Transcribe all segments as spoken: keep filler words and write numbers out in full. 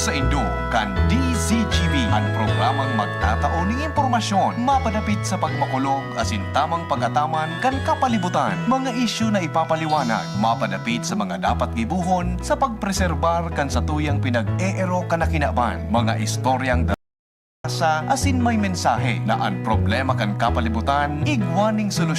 Saindo kan D Z G B, an programang magtatao nin impormasyon mapadapit sa pagmakulog asin tamang pag-ataman kan kapalibutan, mga isyu na ipapaliwanag mapadapit sa mga dapat gibohon sa pagpreserbar kan satuyang pinag-eerok na kinaban, mga istoryang sa asin may mensahe na an problema kan kapalibutan igwa ning solusyon.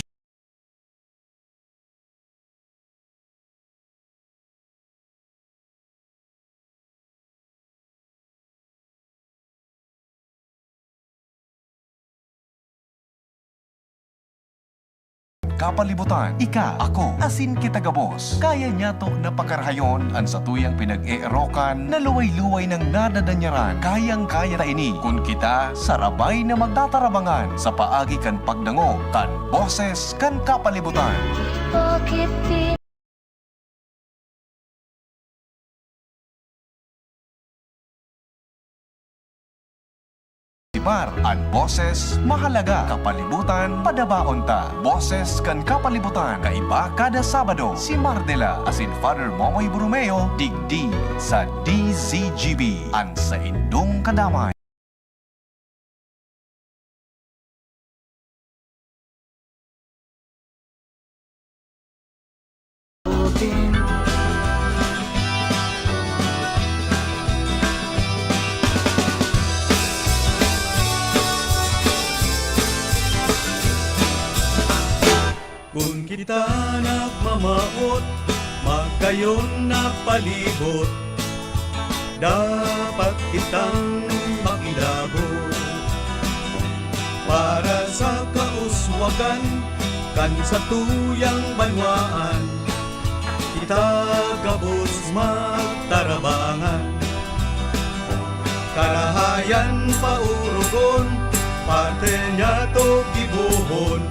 Kapalibutan, ika, ako, asin kita gabos. Kaya niyato na pakarahayon an satuyang pinag-eerokan na luway-luway nang nadadanyaran. Kayang-kaya ta ini kun kita sarabay na magtatarabangan sa paagi kan pagdangog kan boses kan kapalibutan. Bakit di Bar, an boses, mahalaga, kapalibutan, padabaon ta. Boses kan kapalibutan, kaiba kada Sabado, si Mardela asin Father Momoy Borromeo, digdi sa D Z G B, an saindong kadamay. Kun kita nagmamawot, magkayon na palibot, dapat kitang makilabot para sa kauswagan kan satuyang banwaan. Kita gabos magtarabangan, karahayan paorogon, pati niyato gibohon,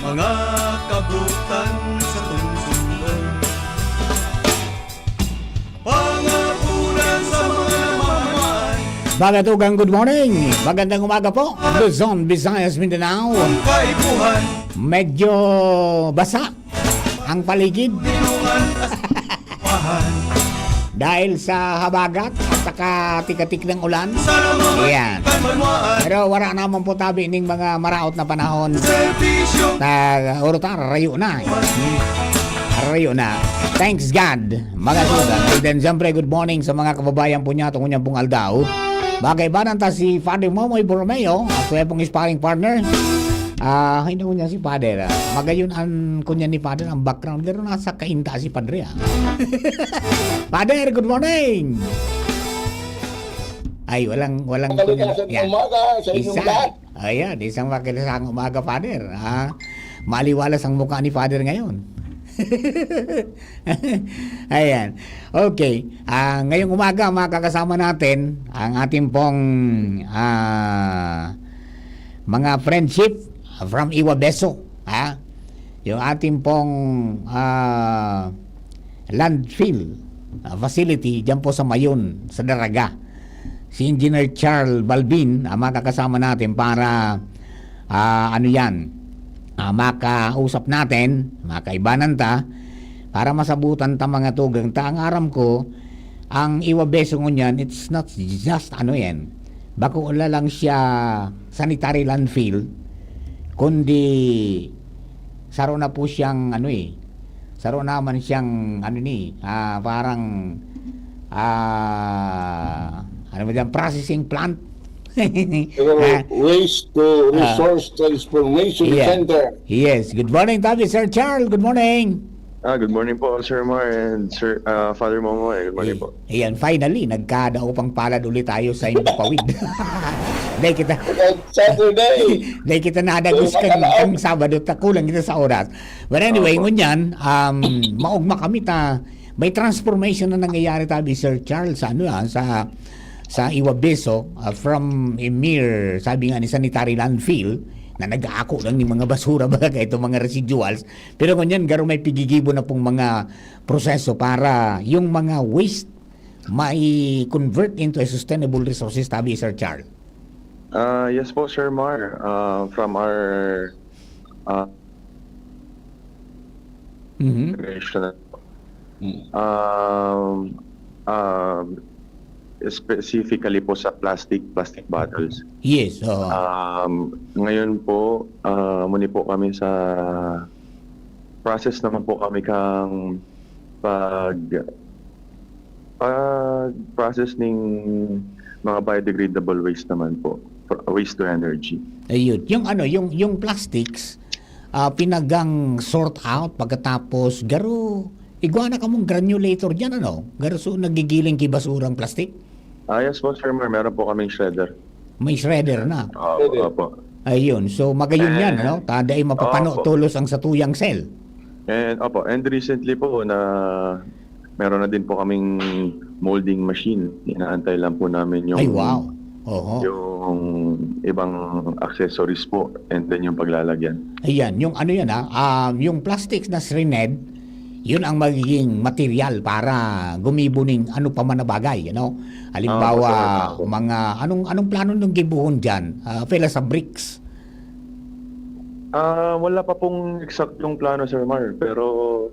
mga kabutan sa tungsungon. Pangapunan sa mga namamaan. Mga tugang, good morning. Magandang umaga po. Luzon, Visayas, Mindanao. Ang kaipuhan. Medyo basa ang paligid. Tinungan as-, pahan. Dahil sa habagat at saka tikatik ng ulan. Sa mga Ayan. Banwaan. Pero wala naman po tabi ning mga maraot na panahon. Serbisyo. Ta, oro ta, rayo na. Hmm. Rayo na. Thanks God, mga tugang. And then, siyempre, good morning sa mga kababayan po niya, tungkol niya pong aldaw. Magkaibanan ta si Father Momoy Borromeo, at siya pong sparring partner. Ah, ay, naku niya si Father, ah. Magayon ang kunya ni Father, ang background. Pero nasa kainta si Padre, ah. Father, good morning! Ay, walang, walang kunya. Kalikasan Yan. Umaga sa inyong Isa. Lahat. Ayan, isang makilisang umaga, Father, ah. Maliwalas ang mukha ni Father ngayon. Ayan. Okay. Ah, ngayong umaga, makakasama natin ang ating pong, ah, mga friendship from Iwabeso, ha? Yung ating pong, ah, landfill, ah, facility diyan po sa Mayon, sa Daraga. Si Engineer Charles Balbin ang makakasama natin para, ah, ano yan, ah, makausap natin, makaibanan ta, para masabutan ta mga tugang ta. Ang aram ko, ang Iwabeso ngunyan, it's not just ano yan, bako la lang siya sanitary landfill, kundi saro na po siyang ano eh, saro naman siyang ano ni, ah, parang, ah, ano ba dyan, processing plant. Pero Ah. Waste to Ah. Resource Transformation Yeah. Center. Yes. Good morning, Tabi, Sir Charles. Good morning. Ah, good morning po, Sir Mar and Sir, ah, Father Momo. Eh, good morning Eh, po. Ayan, finally, nagkadaupang palad ulit tayo sa Impapawid. Dahil kita Saturday. Dahil kita nadagos Uy, kan, makalaog. Kan Sabado, ta kulang kita sa oras. But anyway, Opo. Ngunyan, um, maugma kami ta, may transformation na nangyayari tabi, Sir Charles, sa ano, ah, sa, sa Iwabeso, ah, from a mere, sabi nga ni sanitary landfill, na nag-aako lang ni mga basura, baga itong mga residuals. Pero ngunyan, garo may pigigibo na pong mga proseso para yung mga waste mai-convert into a sustainable resources, tabi, Sir Charles? Ah, yes po, Sir Mar. Ah, from our, ah, Mhm. Generation na po. Mm. Um, um, specifically po sa plastic, plastic bottles. Yes, oo. Um, ngayon po, ah, muni po kami sa process naman po kami kang pag, pag-process ning mga biodegradable waste naman po, pr-, waste to energy. Ayun. Yung ano, yung, yung plastics, ah, pinagang sort out pagkatapos garo, igwa na kamong granulator diyan, ano? Garo so nagigiling ki basurang plastic? Ah, yes po, Sir Mar. Meron po kaming shredder. May shredder na. Opo, Shredder. opo. Ayun. So, magayon yan, Eh, ano? Tada ay mapapano opo. tolos ang satuyang cell. And, opo, and recently po na meron na din po kaming molding machine. Inaantay lang po namin yung Ay, wow. Oho. yung ibang accessories po and then yung paglalagyan. Ayan, yung ano yan, ah, ah, yung plastics na shredded, yun ang magiging material para gumibo ning ano pa man na bagay, ano? Halimbawa, Ah, opo, sir. Opo. mga anong, anong plano niyong gibohon diyan? Ah, pila sa bricks? Ah, wala pa pong eksaktong plano, Sir Mar, pero,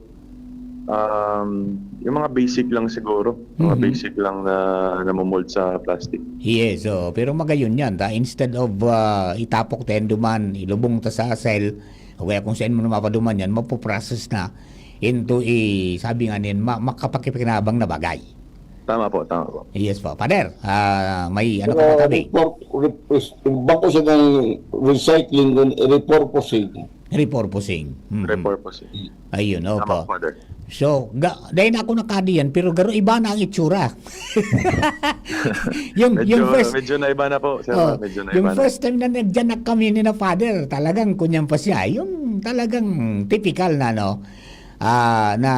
um, yung mga basic lang siguro, mga Mhm. basic lang na namomold sa plastic. Yes, oo. Pero magayon yan, ta, instead of, ah, itapok ta yan duman, ilubong ta sa cell, o kaya kung saan mo na mapaduman yan, mapoprocess na into a, sabi nga niyan, ma-, makapakipakinabang na bagay. Tama po, tama po. Yes po. Father, ah, may ano ka Saka pa tabi? repurp-, rep-, bako siya ng recycling, kun repurposing. Repurposing. Mhm. Repurposing. Ayun, Tama opo. po, Father. So, ga-, dahil ako nakadi yan, pero garo iba na ang itsura. Yung, Medyo, yung first, medyo naiba na po, sir. oh, Medyo naiba yung na. first time na nagdiyan na kami ni na Father, talagang kunyan pa siya. Yung talagang typical na, no? Ah, na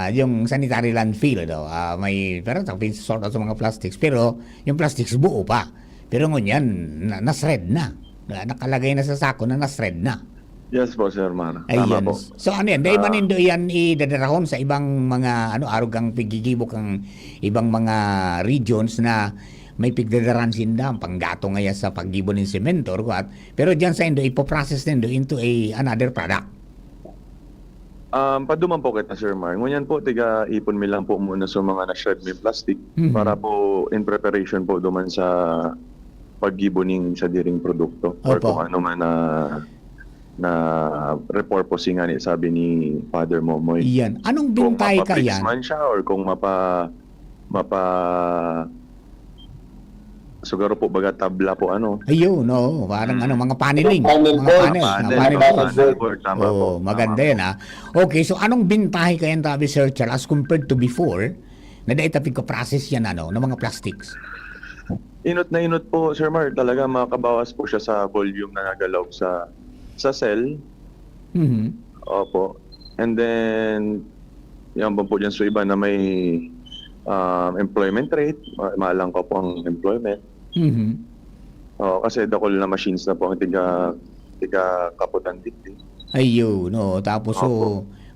yung sanitary landfill, no? Ah, may, pero sa sort out sa mga plastics, pero yung plastics buo pa. Pero ngunyan, na, na-shred na. Na, nakalagay na sa sako na na-shred na. Yes po, Sir Mar. Tama Ayan. po. So, ano yan? Dahil Ah. manindo yan, idadarahon sa ibang mga, ano, arog kang pigigibo kang ibang mga regions na may pigdadaran sinda, ang panggatong ngaya sa paggibo nin semento, or what. Pero dyan sa indo, ipoprocess nindo into a, another product. Um, paduman po kita, Sir Mar. Ngunyan po, tiga-ipon mi lang po muna sa mga na-shred mi plastic Mhm. para po in preparation po duman sa paggibo ning sadiring produkto or Opo. kung ano man na, na repurposing nga ni sabi ni Father Momoy. Iyan. Anong Kung bintay ka mapa-bricks yan? man siya or kung mapa-, mapa-, siguro po, baga tabla po, ano. Ayun, oo. Parang Mm. ano, mga paneling. Panel Mga board. panel, Panel, mga panel mga board. panel board. Tama Oo, po. Tama maganda po. yan, ah. Okay, so anong bintahe kaya, tabi, Sir Charles, as compared to before, na dai ta pigka-process yan, ano, ng mga plastics? Inot na inot po, Sir Mar, talaga makabawas po siya sa volume na nagalaog sa, sa cell. Mhm. Opo. And then, yan po, po dyan sa iba na may, um, employment rate, ma-, malang ko po ang employment. Mhm. Oo, kasi dakul na machines na po ang tiga, tiga kaputan dito. Ayun, oo. Tapos, Opo. so,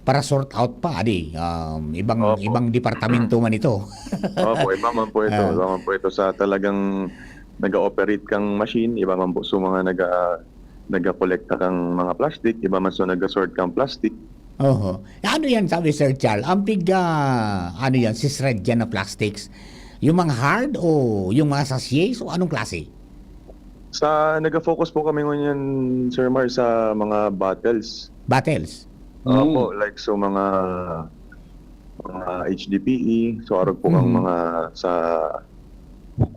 para sort out pa, di, um, ibang, Opo. ibang departamento man ito. Opo, iba man po ito. Ah. Iba man po ito sa talagang nag-ooperate kang machine, iba man po sa mga naga-, nagakolekta kang mga plastic, iba man sa naga-sort kang plastic. Oho. Ano yan, sabi Sir Chal? Ang pig-, ah, ano yan, sisred yan na plastics? Yung mga hard o yung mga sachets o anong klase? Sa, naga-focus po kami ngunyan, Sir Mar, sa mga bottles. Bottles? Opo, Mm. like, so mga, mga H D P E, so arog po ang Mm. mga sa,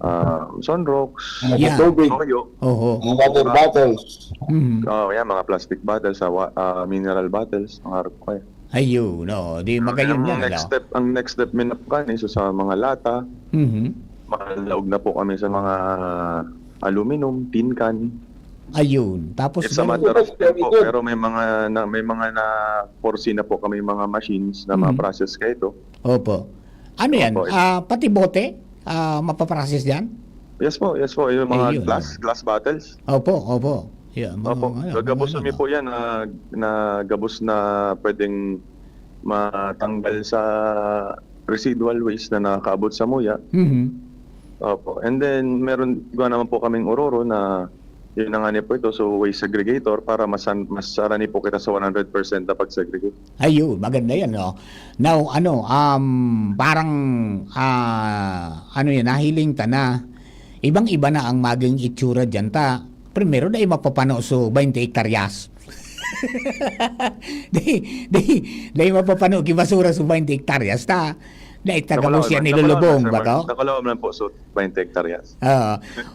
ah, Sunrocks, Mga Yeah. tubig. Toyo. Oho. Mga water Mga bottles. Mm. Oh, yan, mga plastic bottles, sa wa-, ah, mineral bottles, mga arog po yan. Ayun, oo. Di magayon Ang yan, next ano? step, ang next step, minapkan, iso sa mga lata. Mhm. Makalaog na po kami sa mga aluminum, tin can. Ayun. Tapos It's a ganun. matter of time po, Very good. pero may mga na, may mga na-foresee na po kami mga machines na Mhm. ma-process kayo ito. Opo. Ano yan? Opo. Ah, pati bote? Ah, mapaprocess yan? Yes po, yes po. Yung mga Ayun, glass, oh. glass bottles. Opo, opo. Yeah, mga Opo. ano, Gagabos mga kami ano. po yan na, na gabos na pwedeng matanggal sa residual waste na nakakaabot sa muya. Mhm. Opo. And then, meron, iba naman po kaming uroro na Yun na nga ni po ito, so waste segregator para masan-, masarani po kita sa one hundred percent na pag-segregate. Ayun, maganda yan, no? Now, ano, um, parang, ah, ano yan, nahiling ta na. Ibang-iba na ang maging itsura dyan ta. Primero, dai mapapano so twenty hektaryas. Di, di, dai mapapano ki basura so twenty hektaryas ta. Dai taga mo siya nilulubong ba to? Nakulawam lang po, so twenty hektaryas. Oo.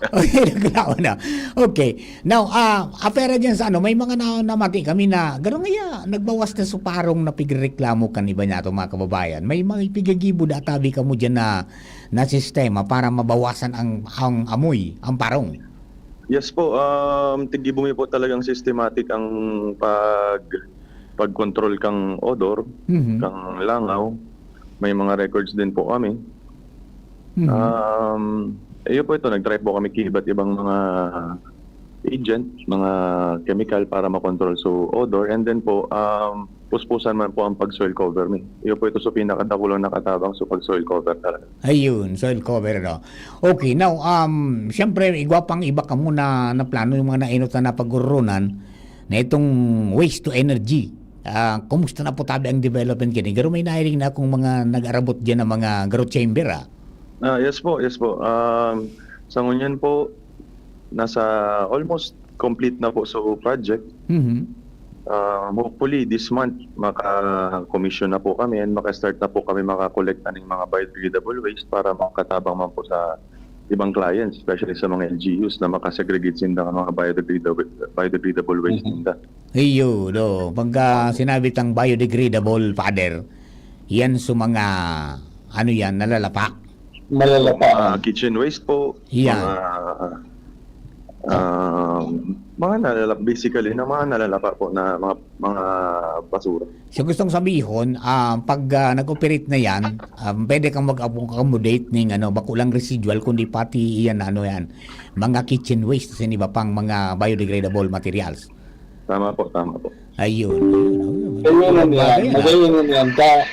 Okay, nagkalaon na. Okay. Now, ah, apera dyan sa ano, may mga na, namati kami na, garo ngaya, nagbawas na sa parong napigreklamo kan iba niya itong mga kababayan. May mga ipigagibo na tabi kamo dyan na, na sistema para mabawasan ang, ang amoy, ang parong. Yes po, um, tigibo mi po talagang systematic ang pag pag-control kang odor, Mhm. kang langaw. May mga records din po kami. Mhm. Um, iyo po ito, nag-try po kami ki iba't ibang mga agent, mga chemical para makontrol so odor. And then po, um, puspusan man po ang pag-soil cover mi. Iyo po ito so pinakadakulang nakatabang so pag-soil cover talaga. Ayun, soil cover, no? Okay, now, um, siyempre, igwa pang iba kamo na, na plano yung mga nainot na napag-urunan na itong waste to energy. Ah, kumusta na po tabi ang development gini? Garo may nahiling na akong mga nag-arabot dyan ng mga garo chamber, ah. Ah, yes po, yes po. Um, sa ngunyan po, nasa almost complete na po so project. Mhm. Um, hopefully, this month, maka-commission na po kami and maka-start na po kami maka-collect na ng mga biodegradable waste para makatabang man po sa ibang clients, especially sa mga L G Us na makasegregate sinda ng mga biodegradable, biodegradable waste Mhm. ninda. Iyo, do. Pagka sinabi tang biodegradable, Father, yan sa mga, ano yan, nalalapa. Mga Malalapaan. kitchen waste po, Yan. mga, um, mga nalalap, basically, na mga nalalapa po na mga, mga basura. So gustong sabihon, ah, pag ah, nag-operate na yan, um, pwede kang mag-accommodate ning ano, bakulang residual, kundi pati iyan na ano yan, mga kitchen waste, sin iba pang mga biodegradable materials. Tama po, tama po. Ayun, ayun. Ayun na yan. Bagay na. Magayon na yan. Ka,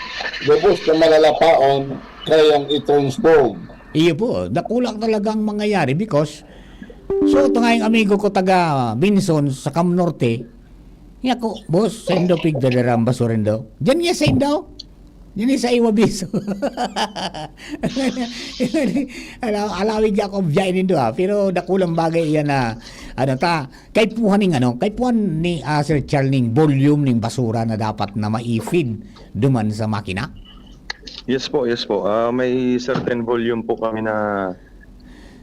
gabos na malalapaon, kayang i-transform. Iyo po, dakulang talagang mangyayari because so, ito nga yung amigo ko taga Binson sa Cam Norte, niya ko, boss, saindo pigdadara ang basura nindo. Diyan niya saindo. Diyan niya sa Iwabiso. Ala-, alawig niya ako biyahe nindo, ha. Pero dakulang bagay yan na, ano ta, kaipuhan ning ano, kaipuhan ni ah, Sir Charles ning volume ning basura na dapat na ma-feed duman sa makina. Yes po, yes po. Ah, may certain volume po kami na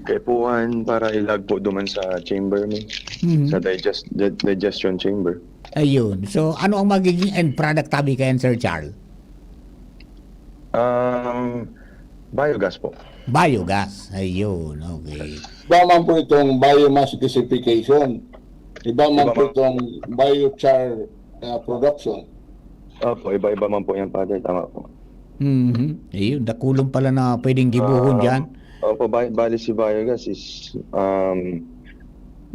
kaipuhan para ilag po duman sa chamber mi, Mhm. sa digest, di- digestion chamber. Ayun. So, ano ang magiging end product tabi kayan, Sir Charles? Um, biogas po. Biogas. Ayun. Okay. Iba man po itong biomass gasification. Iba man Iba po man. Itong biochar uh, production. Opo, iba-iba man po yan, Father. Tama po. Mhm. Ayun, dakulong pala na pwedeng gibuhon Um, dyan. Opo, ba- bali si biogas is um,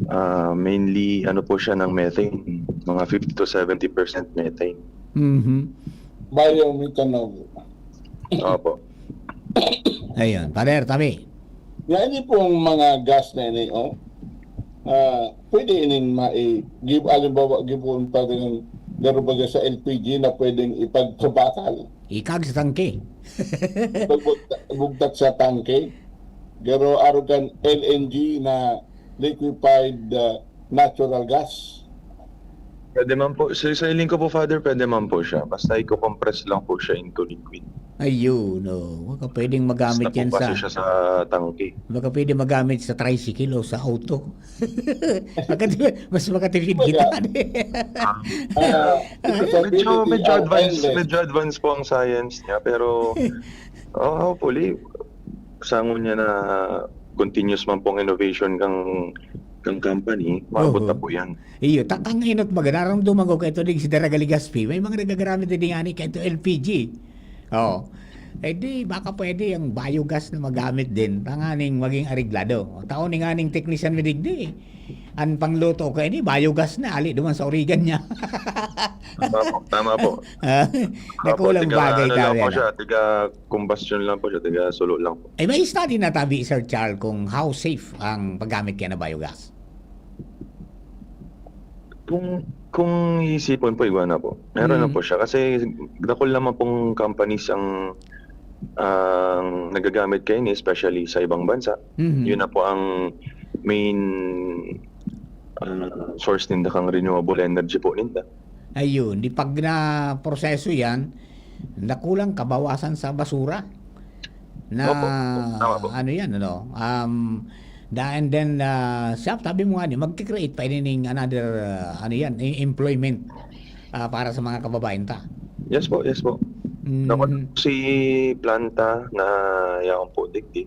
ah, mainly ano po siya ng methane, mga fifty to seventy percent methane. Mhm. Biomethanol. Opo. Ayun, Father, tabi. Nga ini pong mga gas na ini, oh, ah, pwede ining mai-, give, halimbawa, give on pa rin, pero baga sa L P G na pwedeng ipagkabakal. Ikag sa tangke. Pagbugtak, bugtak sa tangke. Pero aron kan L N G na liquefied ah, natural gas. Pwede man po. Sa, sa hiling ko po, Father, pwede man po siya. Basta i-compress lang po siya into liquid. Ayun, no. Baka pwedeng magamit Basta yan po kasi sa, siya sa tangke. baka pwede magamit sa tricycle o sa auto. Makati-, mas makatipid kita. Ah, ito sa Medyo, ability medyo of advanced, endless. Medyo advanced po ang science niya, pero oh, hopefully, sangon niya na continuous man pong innovation kang kang company, maabot Oo. na po yan. Iyo, takang inot baga, nararamdaman ko kaito digsi Daraga Legazpi, may mga nagagaramit din nga ni kaito L P G. Oo. Eh di, baka pwede ang biogas na magamit din, tanganing maging areglado. Tao ni nga ning teknisyan mi digdi. Ang pangluto ko, eh di, biogas na, ali duman sa origan niya. Tama po, tama po. Ah, Opo, nakulang tiga, bagay ano lang tayo po yan, siya, ah. Tiga combustion lang po siya, tiga sulo lang po. Eh, may study na tabi, Sir Charles, kung how safe ang paggamit kaya na biogas. Kung, kung iisipon po, igwa na po. Meron na Mm. po siya. Kasi dakul naman pong companies ang, ang nagagamit kaini, especially sa ibang bansa. Mhm. Yun na po ang main, ah, source ninda kang renewable energy po ninda. Ayun, di pag naproseso yan, nakulang kabawasan sa basura. Na Opo, opo. Tama po. Ano yan, ano? Um, da-, and then, ah, siya, sabi mo nga ni, magki-create pa ini ning another, ah, ano yan, e-, employment, ah, para sa mga kababayan ta. Yes po, yes po. Mm. Dakul si planta na yaon po digdi.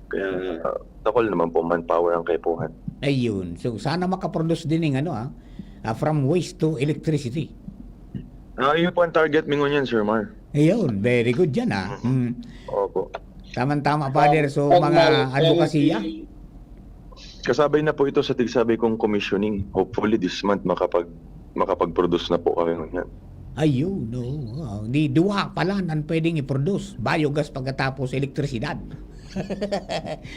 Kaya dakul naman po manpower ang kaipuhan. Ayun. So, sana makaproduce din ning ano, ah, ah, from waste to electricity. Ah, yun po ang target mi ngunyan, Sir Mar. Ayun, very good yan, ah. Mm. Mm. Opo. Tamang-tama, Father. So, Pang-, mga pang-, advokasya? Kasabay na po ito sa tigsabay kong commissioning. Hopefully, this month, makapag-, makapag-produce na po kami ngunyan. Ayun, oo. Ah, di duwa pala nan pwedeng i-produce. Biogas pagkatapos elektrisidad.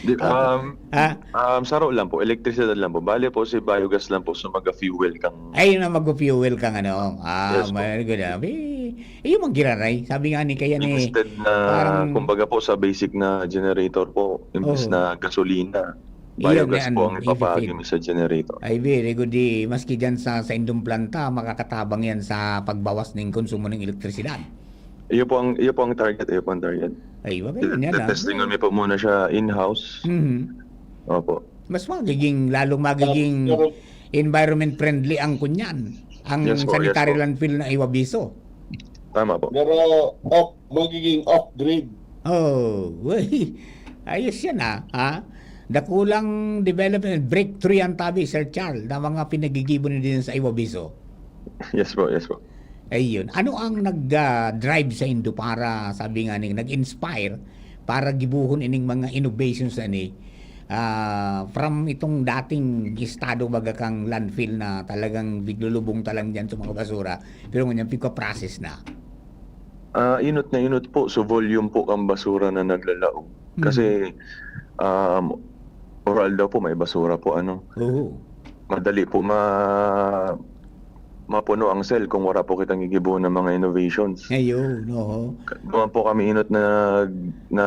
Di, Ah, um, ah. um, saro lang po, elektrisidad lang po. Bale po, si biogas lang po, so maga-fuel kang Ay, na mag-fuel kang ano. Ah, Yes po. Very good, ah. May, iyo mang giraray. Sabi nga ni kaya ni, Instead na, parang kumbaga po, sa basic na generator po, imbis Oo. na gasolina, Iyan biogas na po ang ang ipapahagi ife-feed. mo sa generator. Ay, very good. Di, maski dyan sa, sa indong planta, makakatabang yan sa pagbawas ning konsumo ning elektrisidad. Iyo po ang, iyo po ang target, iyo po ang target. Ay, magayon Te-, yan, ah. Te-testingan mi po muna siya in-house. Mhm. Opo. Mas magiging, lalong magiging Pero, pero environment friendly ang kunyan, ang Yes po, yes sanitary po. landfill na Iwabiso. Tama po. Pero off, magiging off-grid. Oh, wey. Ayos yan, ah, ha? Dakulang development, breakthrough yan, tabi, Sir Charles, na mga pinagigibo na din sa Iwabiso. Yes po, yes po. Ayun. Ano ang nag, ah, drive sa indo para, sabi nga ni, nag-inspire para gibuhon ining mga innovations na ni, ah, from itong dating estado, baga kang landfill na talagang biglulubong ta lang diyan sa mga basura, pero ngunyan pigpa-process na? Ah, inot na inot po. So, volume po ang basura na naglalaog. Hmm. Kasi, um, oral daw po, may basura po, ano. Oo. Madali po ma-, mapuno ang cell kung wala po kitang gigibo ng mga innovations. Ayun, oo. Duman po kami inot na, na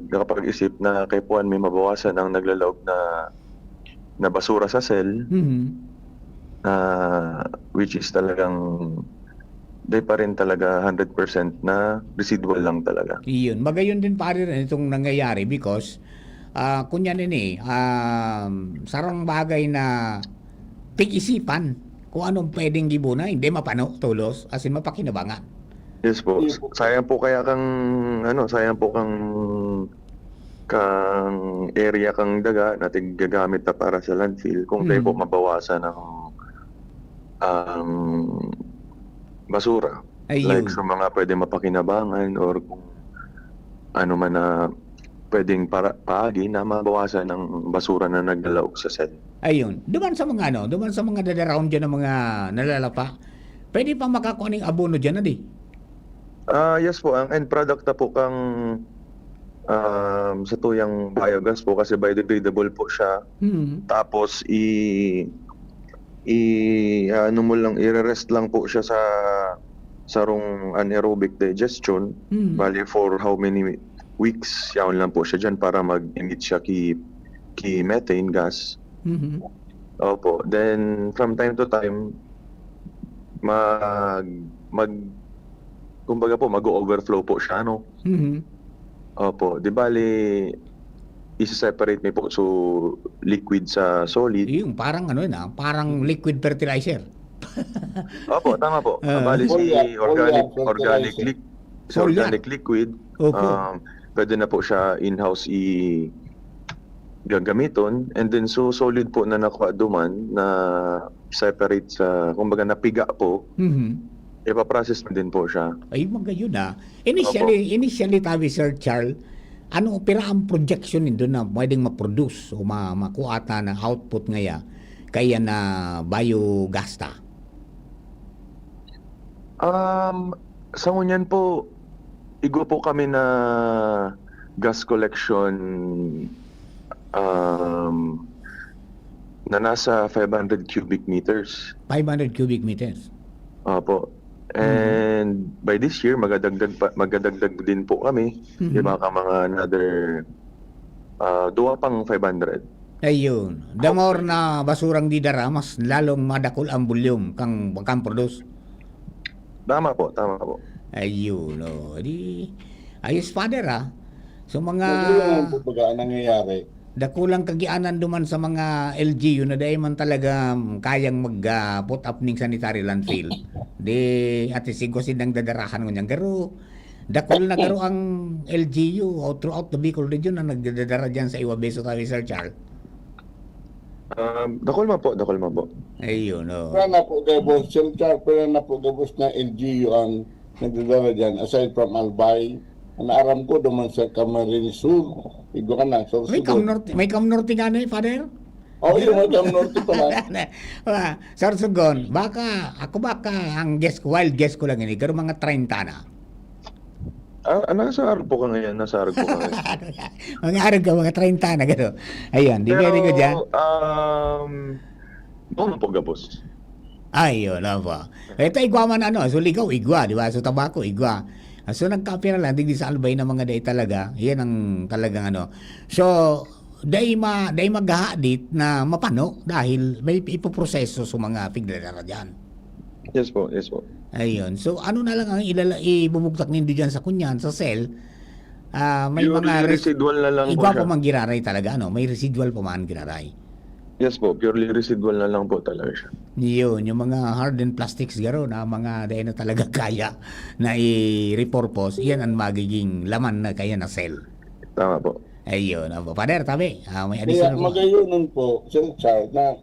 nakapag-isip na kaipuhan mi mabawasan ang naglalaog na, na basura sa cell. Mhm. Ah, which is talagang di pa rin talaga hundred percent na residual lang talaga. Iyon. Magayon din, pare, rin itong nangyayari because, ah, kunyan ini, um, sarong bagay na pig-isipan kung anong pwedeng gibo na hindi mapano, tolos, as in, mapakinabangan. Yes po. Yes po. Sayang po kaya kang, ano, sayang po kang, kang area, kang daga na tig-, gagamit na para sa landfill, kung Mm. tayo po mabawasan ang, ang basura. Ayun. Like sa mga pwedeng mapakinabangan or kung ano man na pwedeng para, paagi na mabawasan ang basura na naglalaog sa cell. Ayun. Duman sa mga ano, duman sa mga dadarawon dyan ng mga nalalapa, pwede pa makakuha ng abono dyan, adi? Ah, yes po. Ang end product na po kang, um, sa tuyang biogas po kasi biodegradable po siya. Hmm. Tapos i-, i-, ano mo lang, ire-rest lang po siya sa sarong anaerobic digestion. Hmm. Bali, for how many weeks, yaon lang po siya dyan para mag-emit siya ki, ki methane gas. Mhm. Opo. Then, from time to time, mag, mag, kumbaga po, mag-o-overflow po siya, no? Mhm. Opo. Di bali, isi-separate mi po, so, liquid sa solid. Yung parang ano yun, ah, parang liquid fertilizer. Opo, tama po. Ah. Bali, si Foliar, organic, foliar organic fertilizer. liq-, sa Foliar. organic liquid, Opo. um, pwede na po siya in-house i-, gagamiton. And then, so, solid po na nakuha duman na separate sa, kumbaga, napiga po, Mhm. ipaprocess na din po siya. Ay, magayon, ah. Initially, Opo. initially, tabi, Sir Charles, ano, pira ang projection nindo na pwedeng ma-produce o ma-, makuha ta na output ngaya kaya na biogasta? Um, sa ngunyan po, igwa po kami na gas collection, um, na nasa five hundred cubic meters. Five hundred cubic meters. Opo. And by this year, magadagdag pa, magadagdag din po kami. Mhm. Di ba, ka mga another ah, duwa pang five hundred. Ayun. The more na basurang didara, mas lalong madakul ang volume kang, kang produce. Tama po, tama po. Ayun, oh. Di, ayos, Father, ah. So, mga Ano naman po baga ang nangyayari? dakulang kagianan duman sa mga L G U na dai man talaga kayang mag, ah, put up ning sanitary landfill. Di, ati sigwa sidang dadarahan ngunyan. Pero, dakul na garo ang L G U o throughout the Bicol region na nagdadara dyan sa Iwabeso, tabi, Sir Charles. Um, dakol man po, dakol man po. Ayun, oh. Wala na po gabos, Sir Charles, wala na po gabos na L G U ang nagdadala dyan, aside from Albay. Ang aram ko, duman sa Camarines Sur, igwa ka na, May Cam Sorsogon. Norte, may Cam Norte nga na eh, Father? Oh, yung may Cam Norte pala. Ah, Sorsogon, baka, ako baka, ang guess ko, wild guess ko lang ini, pero mga treinta na. Ah, ah, nasa arog po ka ngayon, nasa arog po ka ngayon. Mga arog ka, mga treinta na, gano. Ayun, di very good yan. Um, doon po gabos. Ay, yun, opo. Ito, igwa man ano, so ligaw, igwa, di ba? So tabako, igwa. Ah, so nagkapira lang, digdi sa Albay na mga dai talaga. Yan ang talagang ano. So, dai ma, dai maghahadit na mapano dahil may ipoproseso sa mga pigdadara dyan. Yes po, yes po. Ayun. So, ano na lang ang ilala, ibubugtak nindo dyan sa kunyan, sa cell? Ah, may Purely mga res- residual na lang po igwa siya. pa mang giraray talaga, ano? May residual pa man giraray. Yes po, purely residual na lang po talaga siya. Yun, yung mga hardened plastics garo na mga dahil na talaga kaya na i-repurpose, yan ang magiging laman na kaya na cell. Tama po. Ayun, opo. Father, tabi, ah, may Kaya additional po. magayonon po, Sir Charles, na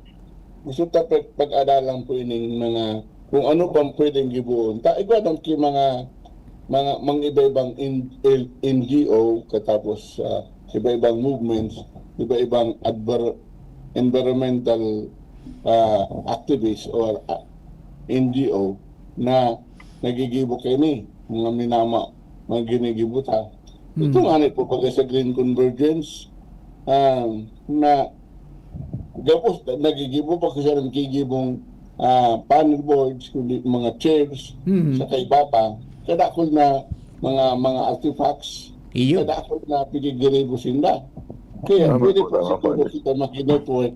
gusto ta pag- pag-aralan po ining mga kung ano pang pwedeng gibuon. Ta igwa dang ki mga mga mga iba-ibang in, il- N G O katapos ah, iba-ibang movements, iba-ibang adver, environmental ah, activists or ah, N G O na nagigibo kaini, mga minama, mga ginigibo ta. Ito Mm. nga ni po pag sa Green Convergence, ah, na gabos nagigibo pa ko siya ng kigibong ah, panel boards, kundi mga chairs, Mhm. sa kay Papa. Kadakol na mga mga artifacts, Iyo. kadakol na pigigiribo sinda. Kaya Tama pwede po, po tama po. siguro kita maki-network.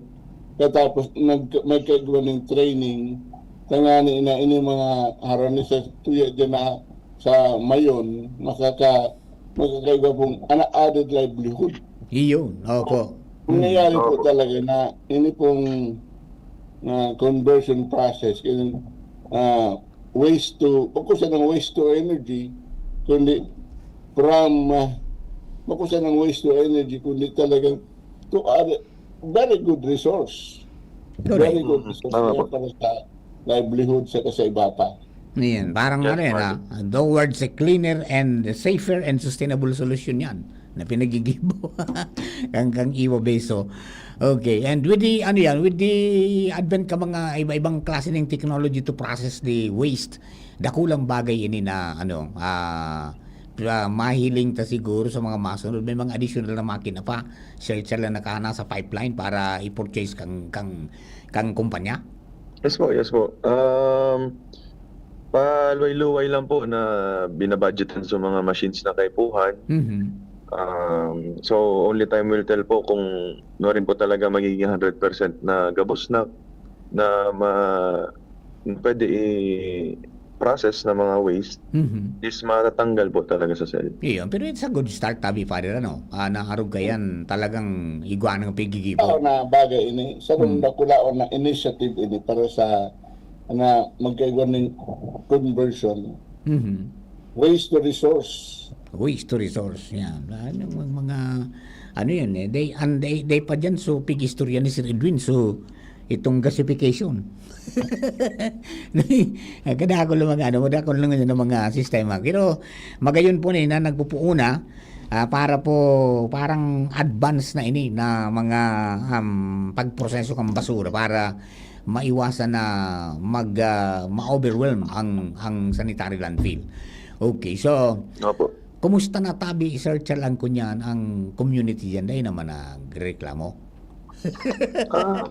Katapos nag, may kaigwa ng training, tangani na ini mga harani sa tuya dyan na sa Mayon, makaka, makakaigwa pong ana added livelihood. Iyon. Opo. Nangyayari po Opo. talaga na ini pong ah, conversion process, yung ah, waste to, bako siya ng waste to energy, kundi from, uh, bako siya ng waste to energy, kundi talagang to a very good resource. Correct. Very good Mhm. resource Tama kaya po. Para sa livelihood sa kasaiba pa. Yan, parang Yes, ano yan, Mark. ah, towards a cleaner and safer and sustainable solution yan na pinagigibo kang, kang Iwa Beso. Okay, and with the, ano yan, with the advent ka mga iba-ibang klase ng technology to process the waste, dakulang bagay ini na, ano, ah, ah, mahiling ta siguro sa mga masunod. May mga additional na makina pa. Sir, sir lang nakahana sa pipeline para i-purchase kang, kang, kang kumpanya. Yes po, yes po. Um, paluway-luway lang po na binabudgetan sa mga machines na kaipuhan. Mhm. Um, so, only time will tell po kung ano rin po talaga magiging hundred percent na gabos na, na ma, pwede i-process na mga waste Mhm. is matatanggal po talaga sa cell. Iyon, pero it's a good start, tabi, Father, ano? Ah, naarog ka yan, talagang igwa ng pigigibo. Tao na bagay ini, sa Hmm. kung dakulaon na initiative ini para sa na magkaigwa ng conversion, Mhm. waste to resource. Waste to resource, yan. Ah, yung mga, mga, ano yan eh, they, and they, they pa dyan, so, pig-istorya ni Sir Edwin, so, itong gasification. Kadakol lang mga, ano, kadakol lang yun ng mga sistema. Pero, magayon po na yun, na nagpupuuna, ah, para po, parang advance na ini, na mga, um, pagproseso kang basura, para maiwasan na mag, ah, ma-overwhelm ang, ang sanitary landfill. Okay, so, Opo. kumusta na tabi, Sir Chal, ang kunyan, ang community dyan? Dahil naman nagreklamo. Ah,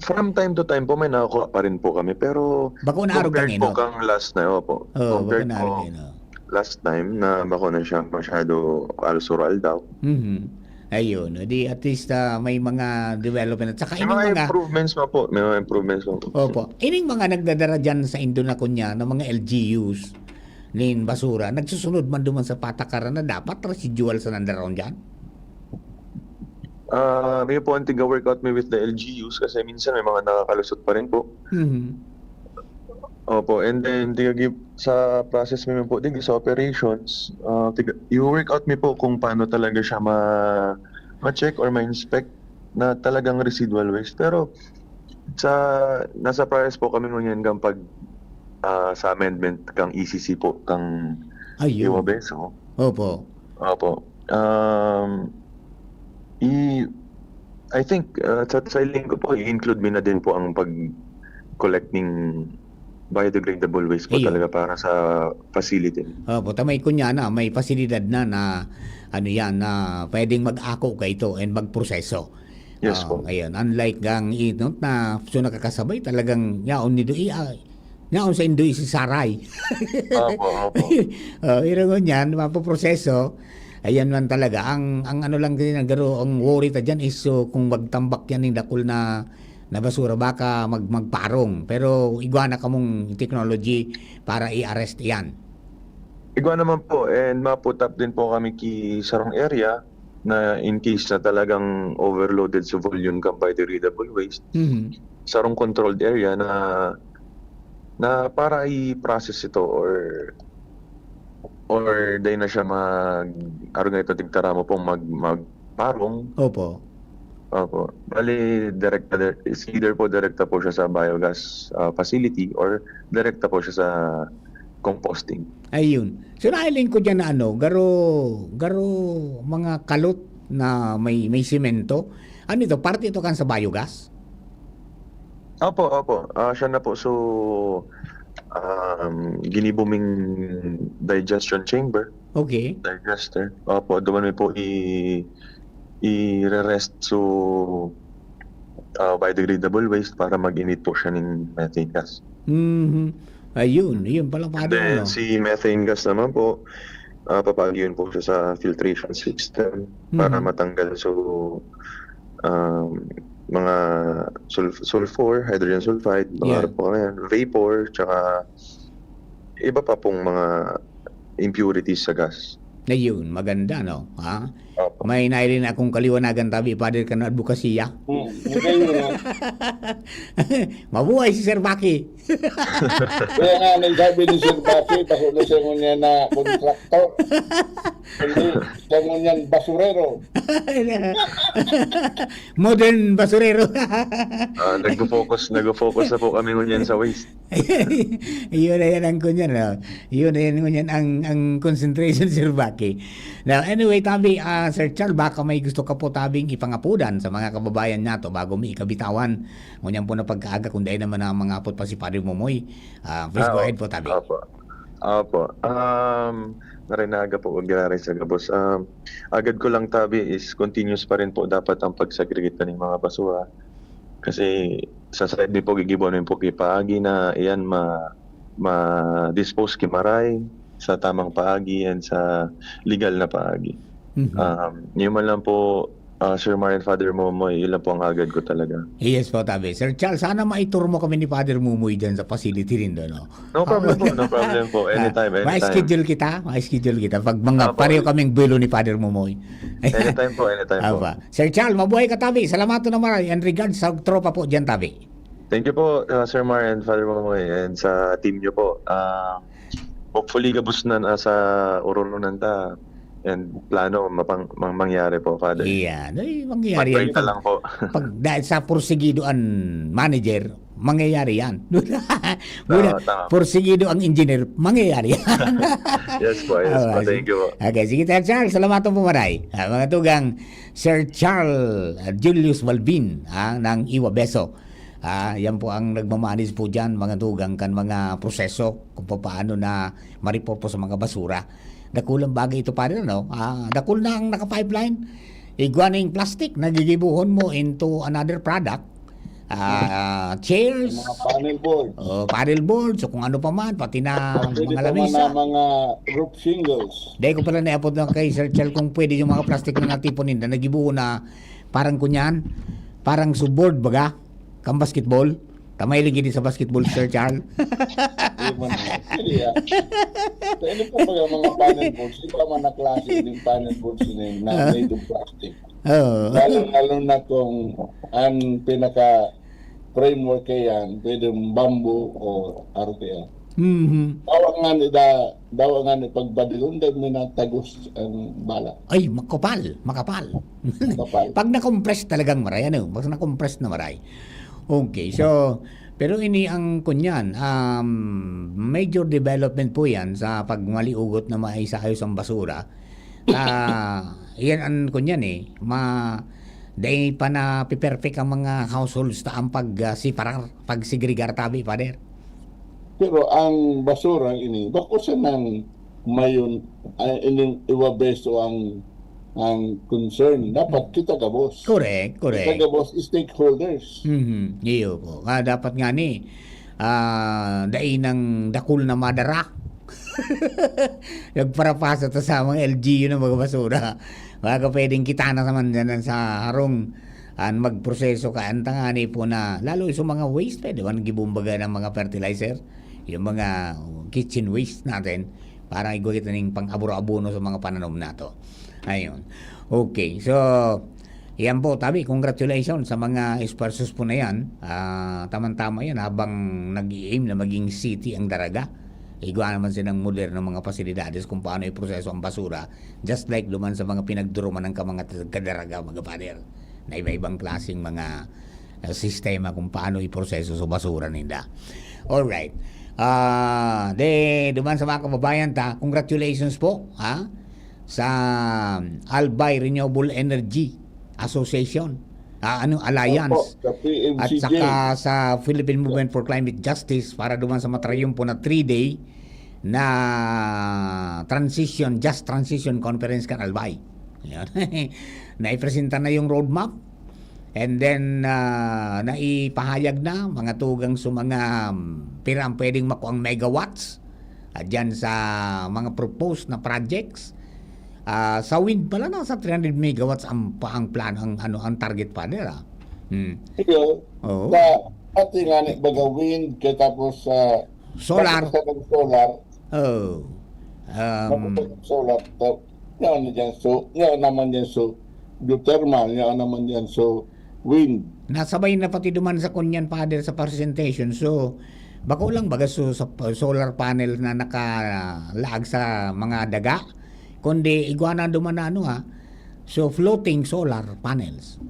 From time to time po, may nakukuha pa rin po kami. Pero Bako na arog compared kang po ino. kang last na, opo. Oo, Compared bako na arog po kang ino. last time na bako na siya masyado halos suro aldaw. Mhm. Ayun, di at least, ah, may mga development. At saka May ining mga mga improvements pa po. May mga improvements pa po. Opo. Ining mga nagdadara dyan sa indo na kunya ng mga L G Us, nin basura, nagsusunod man duman sa patakaran na dapat residual sa nandaraon dyan? Ah, may po ang tiga-workout mi with the L G Us kasi minsan may mga nakakalusot pa rin po. Mhm. Opo, and then tiga-, sa process mi po, tiga, sa operations, ah, tiga, i-workout mi po kung paano talaga siya ma-, ma-check or ma-inspect na talagang residual waste. Pero sa, nasa process po kami ngunyan kan pag, ah, sa amendment kang E C C po, kang Ayun. Iwabeso. Opo. Opo. Um, i-, I think, ah, sa, sa hiling ko po, i-include mi na din po ang pag-collect ning biodegradable waste po Iyo. talaga para sa facility. Opo, ta may kunya na, may pasilidad na, na ano yan, na pwedeng mag-ako kaito and magproseso. Yes Ah, po. ngayon, unlike gang inot na so nakakasabay, talagang yaon ni Doi, ah, yaon sa Indoy si Saray. Opo, opo. Oh, iro ngunyan, mapoproseso. Ayan man talaga. Ang, ang ano lang din, ang garo, ang worry ta dyan is, so, kung magtambak yan yung dakul na, na basura, baka mag-, magparong. Pero igwa na kamong technology para i-arrest yan. Igwa naman po, and ma-put up din po kami ki sarong area na in case na talagang overloaded sa volume kan biodegradable waste, Mhm. sarong controlled area na, na para i-process ito or, or dai na siya mag-, arog na ito, tigtaramo pong mag-, magparong. Opo. Opo. Bali, direkta, dir-, it's either po direkta po siya sa biogas, ah, facility or direkta po siya sa composting. Ayun. So, nahiling ko dyan na ano, garo, garo mga kalot na may, may semento. Ano ito? Parte ito kan sa biogas? Opo, opo. Ah, siya na po. So, um, ginibo ming digestion chamber. Okay. Digester. Opo, duman mi po i-, i-re-rest so, ah, biodegradable waste para mag-emit po siya ning methane gas. Mhm. Ayun, yun pala, And Father, then, ano? si methane gas naman po, ah, papaagion po siya sa filtration system para Mhm. matanggal. So, um, mga sul-, sulfur, hydrogen sulfide, mga Yeah. ano po yan, vapor, tsaka iba pa pong mga impurities sa gas. Ayun, maganda, no? Ha? Opo. May nahiling akong kaliwanagan tabi, Father, kan adbokasya. Hmm, okay yun, ah. Mabuhay si Sir Baki. Kaya nga, nagsabi ni Sir Baki, bako na siya ngunyan na kontraktor. Hindi, siya ngunyan basurero. Modern basurero. Ah, nagfo-focus, nagfo-focus na po kami ngunyan sa waste. Iyon na yan ang kunyan, no? Iyon na yan ngunyan ang, ang concentration, Sir Baki. Now, anyway, tabi, ah, Sir Charles, baka may gusto ka po tabing ipangapodan sa mga kababayan nato bago mi ikabitawan. Ngunyan po na pagkaaga, kung dai naman ang mga apot pa si Padre Momoy. Ah, please Ah, go o-, ahead po, tabi. opo. Opo. Um, maray na aga po, giraray sa gabos. Um, agad ko lang tabi is continuous pa rin po dapat ang pag-segregate na ng mga basura. Kasi sa side mi po, gigibuan mi po ki paagi na iyan ma-, ma-dispose ki maray sa tamang paagi and sa legal na paagi. Mhm. Um, yun man lang po, ah, Sir Mar and Father Momoy, yun lang po ang agad ko talaga. Yes po, tabi. Sir Charles, sana maitur mo kami ni Father Momoy dyan sa facility nindo, no? No problem po, no problem po. Ah, Anytime, anytime. ma-schedule kita, ma-schedule kita. Pag mga Opo. pareho kaming buwelo ni Father Momoy. Anytime po, anytime po. Opo. Sir Charles, mabuhay ka, tabi. Salamat na maray. And regards sa tropa po dyan, tabi. Thank you po, uh, Sir Mar and Father Momoy, and sa team nyo po. Ah, hopefully, gabos na nasa orolonan ta. And plano, mapang-, mang-, mangyari po, Father. Iyan. Ay, mangyayari yan. Pag-pray na Pag, lang po. pag dahil sa porsigido ang manager, mangyayari yan. Muna, Tama, tama. porsigido ang engineer, mangyayari yan. Yes po, yes Ah, po. sige. Thank you po. Okay, sige, Sir Charles, salamat po, maray. Ah, mga tugang, Sir Charles, ah, Julius Balbin, ah, ng Iwabeso. Ah, yan po ang nagmamanage po dyan, mga tugang, kan mga proseso, kung papaano na ma-report po sa mga basura. Dakulang bagay ito, pare, no? Ah, dakul na ang naka-pipeline. Igwa na yung plastic, nagigibuhon mo into another product. ah, chairs, Mga panel boards. oh, panel boards, o kung ano pa man, pati na Pwede mga pa man lamisa. na mga roof shingles. Dahil ko pala niapod na kay Sir Chal kung pwede yung mga plastic na natipon ninda, nagibuo na parang kunyan, parang subboard baga, kang basketball. Tamay lagi din sa basketball, Sir Charles. Di man. Hindi, ah. So, ano po ba yung mga panel boards? Iba man na klase yung panel boards na yun, na Ah. made of plastic. Oo. Lalo, lalo na kung ang pinaka framework kaya yan, pwedeng bamboo o R T L. Mhm. Dawa nga ni da, dawa nga ni pagbadilon, dahil may natagos ang bala. Ay, makapal, makapal. Makapal. Pag na-compress talagang maray, ano? Pag na-compress na maray. Okay, so, pero ini ang kunyan, um, major development po yan sa pagmaliugot na maisayos ang basura. Ah, yan ang kunyan eh, ma, dai pa na piperfect ang mga households ta ang pag, ah, siparar, pagsegregar tabi, Father. Pero ang basura ini, bako siya nang mayon, ay, ining iwa beso ang, ang concern. Dapat kita gabos. Correct, correct. Kita gabos, stakeholders. Mhm, iyo po. Ah, dapat nga ni, ah, dai nang dakul na madara. Nagparapasa ta sa mga L G U na mga basura. Baka pwedeng kita na naman dyan sa harong an magproseso ka. Ang tangani po na, lalo sa mga waste, pwede man gibumbaga ng mga fertilizer, yung mga kitchen waste natin, para igwa kita ning pang-abono-abono sa mga pananom nato. Ayun. Okay, so, yan po, tabi, congratulations sa mga esfuerzos po na yan. Ah, tamang-tama yan, habang nag-i-aim na maging city ang Daraga, igwa naman silang modernong mga pasilidades kung paano iproseso ang basura, just like duman sa mga pinagduruman ng ka mga taga-Daraga, mga father, na iba-ibang klaseng mga, ah, sistema kung paano iproseso sa basura ninda. Alright. Ah, de, duman sa mga kababayan ta, congratulations po, ha, sa Albay Renewable Energy Association, ah, ano, Alliance, Opo, sa P M C J. At saka sa Philippine Movement for Climate Justice para duman sa matrayumpo na three-day na transition, just transition conference kan Albay. Yan. Naipresenta na yung roadmap. And then, ah, naipahayag na mga tugang sa mga, um, pira ang pwedeng makuang megawatts, ah, dyan sa mga proposed na projects. Ah, sa wind pala, nasa three hundred megawatts ang, pa, ang plan, ang, ano, ang target pa nila. Hmm. Iyo, Oo. Sa, pati nga ni baga wind, kaya tapos sa Solar. Pati sa solar. Oh. Um, Pati sa solar, to, yan na dyan, so, yan naman dyan, so, geothermal, yan naman dyan, so, wind. Nasabay na pati duman sa kunyan, Father, sa presentation. So, bako lang baga so, sa p-, solar panel na nakalaag sa mga daga, kundi igwa na duman na ano, ha. So, floating solar panels.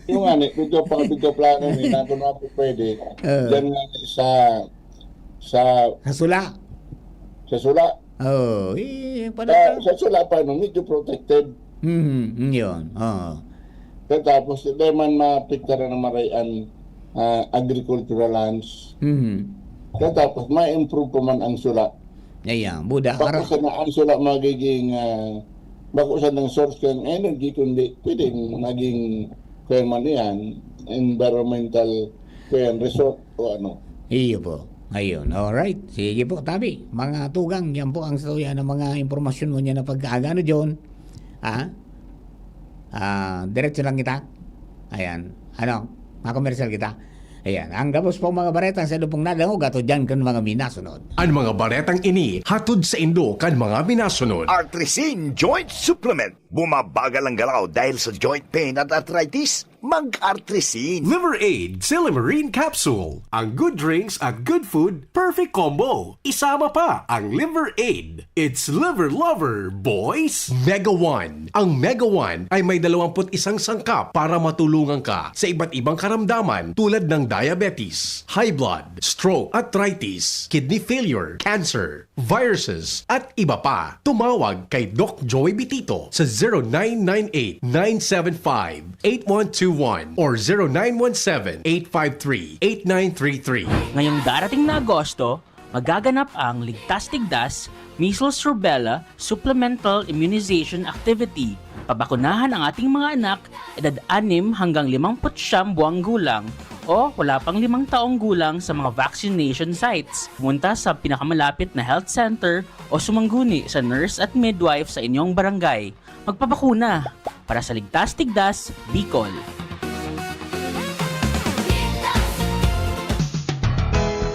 Yung nga, ni, medyo pa, medyo plano ni, na kung ako pwede, Eh. Diyan nga sa, sa Sa sula. Sa sula. Oh, eh, pala Sa, ka. Sa sula pa, no, medyo protected. Mhm, mm, yun. Oo. Kaya tapos, hindi man maapektaran ng maray an, ah, agricultural lands. Mhm. Kaya tapos, ma-improve pa man ang sula. Ayan, buda, Bako ara- sana ang sula magiging, ah, bako sana ang source ng energy, kundi pwedeng maging, kaya man yan, environmental, kaya resort o ano. Iyo po. Ayun, alright. Sige po, tabi. Mga tugang, yan po ang istorya ng mga impormasyon mo niya na pag-aaga, ano, John? Ah? Ah, diretso lang kita. Ayan. Ano? Makomersyal kita. Ayan. Ang gabos pong mga bareta sa lupong nadangog ato dyan kan mga minasunod. Ang mga baretang ini hatod sa indo kan mga minasunod. Artrisin Joint Supplement. Bumabagal ang galaw dahil sa joint pain at arthritis? Mag-Artrisin. Liver Aid, Silymarin Capsule. Ang good drinks at good food, perfect combo. Isama pa ang Liver Aid. It's Liver Lover, boys! Mega One. Ang Mega One ay may dalawampu't isang sangkap para matulungan ka sa iba't ibang karamdaman tulad ng diabetes, high blood, stroke, arthritis, kidney failure, cancer, viruses, at iba pa. Tumawag kay Doc Joey Bitito sa zero nine nine eight, nine seven five, eight one two one or zero nine one seven, eight five three, eight nine three three. Ngayong darating na Agosto, magaganap ang Ligtas Tigdas Measles Rubella Supplemental Immunization Activity. Pabakunahan ang ating mga anak, edad anim hanggang limampu't siyam buwang gulang, o wala pang limang taong gulang sa mga vaccination sites. Pumunta sa pinakamalapit na health center o sumangguni sa nurse at midwife sa inyong barangay. Magpabakuna para sa Ligtas Tigdas, Bicol.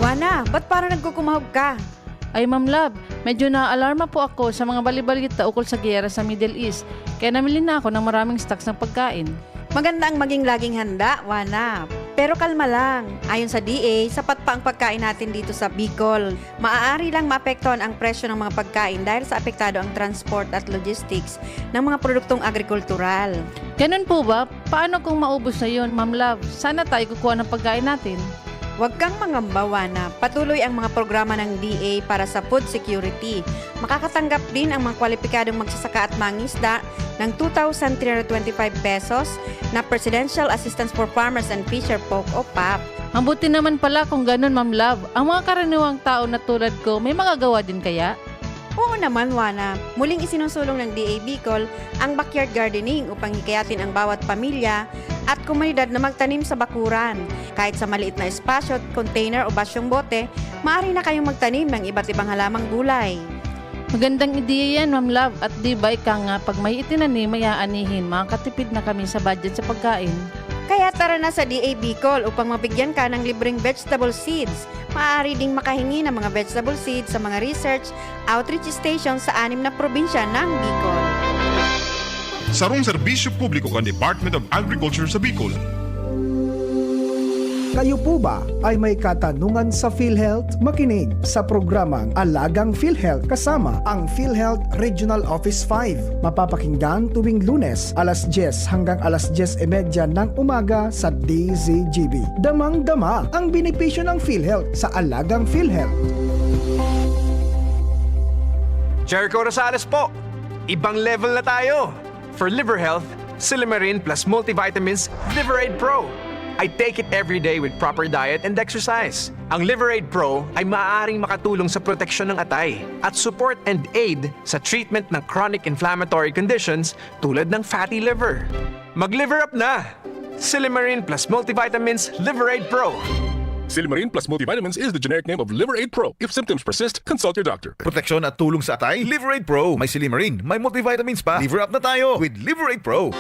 Juana, ba't parang nagkukumahog ka? Ay, Ma'am Love, medyo naaalarma po ako sa mga balibalita ukol sa giyera sa Middle East, kaya namili na ako ng maraming stocks ng pagkain. Maganda ang maging laging handa, Juana. Pero kalma lang. Ayon sa D A, sapat pa ang pagkain natin dito sa Bicol. Maaari lang maapektuhan ang presyo ng mga pagkain dahil sa apektado ang transport at logistics ng mga produktong agrikultural. Ganun po ba? Paano kung maubos na yun, Ma'am Love? Saan na tayo kukuha ng pagkain natin? Huwag kang mangamba, Juana. Patuloy ang mga programa ng D A para sa food security. Makakatanggap din ang mga kwalipikadong magsasaka at mangisda ng two thousand three hundred twenty-five pesos na Presidential Assistance for Farmers and Fisher Folk o pap. Mabuti naman pala kung ganun, Ma'am Love. Ang mga karaniwang tao na tulad ko, may magagawa din kaya? Oo naman, Juana. Muling isinusulong ng D A Bicol ang backyard gardening upang hikayatin ang bawat pamilya at komunidad na magtanim sa bakuran. Kahit sa maliit na espasyo, container o basyong bote, maaari na kayong magtanim ng iba't ibang halamang gulay. Magandang ideya yan, Ma'am Love. At di ba ika nga, pag may itinanim, may aanihin, makakatipid na kami sa budget sa pagkain. Kaya tara na sa D A Bicol upang mabigyan ka ng libreng vegetable seeds. Maaari ding makahingi ng mga vegetable seeds sa mga research outreach station sa anim na probinsya ng Bicol. Sarong serbisyo publiko kan Department of Agriculture sa Bicol. Kayo po ba ay may katanungan sa PhilHealth? Makinig sa programang Alagang PhilHealth kasama ang PhilHealth Regional Office five. Mapapakinggan tuwing Lunes, alas dyes hanggang alas dyes y media ng umaga sa D Z G B. Damang-dama ang benepisyo ng PhilHealth sa Alagang PhilHealth. Jericho Rosales po! Ibang level na tayo! For liver health, Silymarin plus multivitamins Liver Aid Pro. I take it every day with proper diet and exercise. Ang Liver Aid Pro ay maaaring makatulong sa proteksyon ng atay at support and aid sa treatment ng chronic inflammatory conditions tulad ng fatty liver. Mag-liver up na! Silymarin plus multivitamins Liver Aid Pro. Silymarin plus multivitamins is the generic name of Liver Aid Pro. If symptoms persist, consult your doctor. Proteksyon at tulong sa atay, Liver Aid Pro. May silymarin, may multivitamins pa. Liver up na tayo with Liver Aid Pro.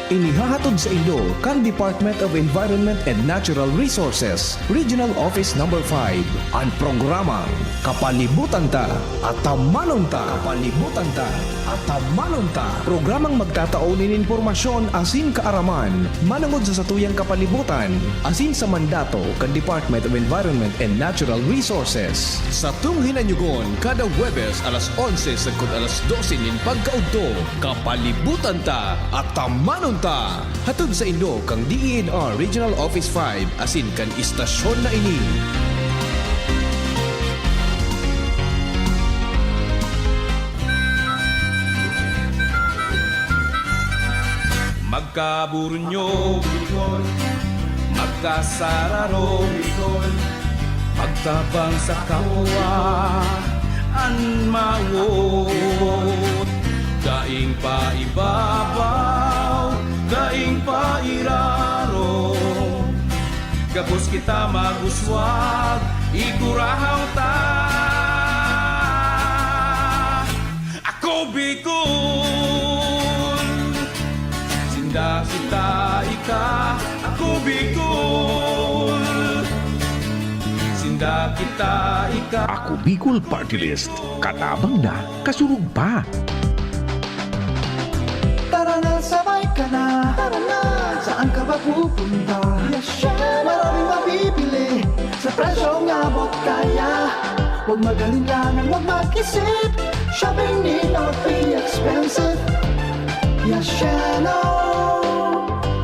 Inihahatod sa inyo kan Department of Environment and Natural Resources, Regional Office Number five, an programang Kapalibutan Ta, Atamanon Ta. Kapalibutan Ta, Atamanon Ta. Programang magtatao nin impormasyon asin kaaraman manongod sa satuyang kapalibutan asin sa mandato kan Department of Environment and Natural Resources. Satong hinanyugon kada Huwebes alas onse sagkod alas dose nin pagkaudto, Kapalibutan Ta, Atamanon Ta. Hatod sa inyo kan D E N R Regional Office five asin kan istasyon na ini. Magkaburunyo, magkasararo, magtabang sa kapwa an mawot. Daing paibabaw, daing pairarom. Gabos kita mag-uswag, igurahaw ta. Ako Bicol, sinda kita ika. Ako Bicol, sinda kita ika. Ako Bicol Party List, katabang na, kasurog pa. Tara na, sabay ka na. Tara na. Saan ka ba pupunta? Yes, syempre. Maraming mabibili sa presyong abot kaya. Huwag mag-alinlangan, huwag mag-isip. Shopping need not be expensive. Yes, Sheno.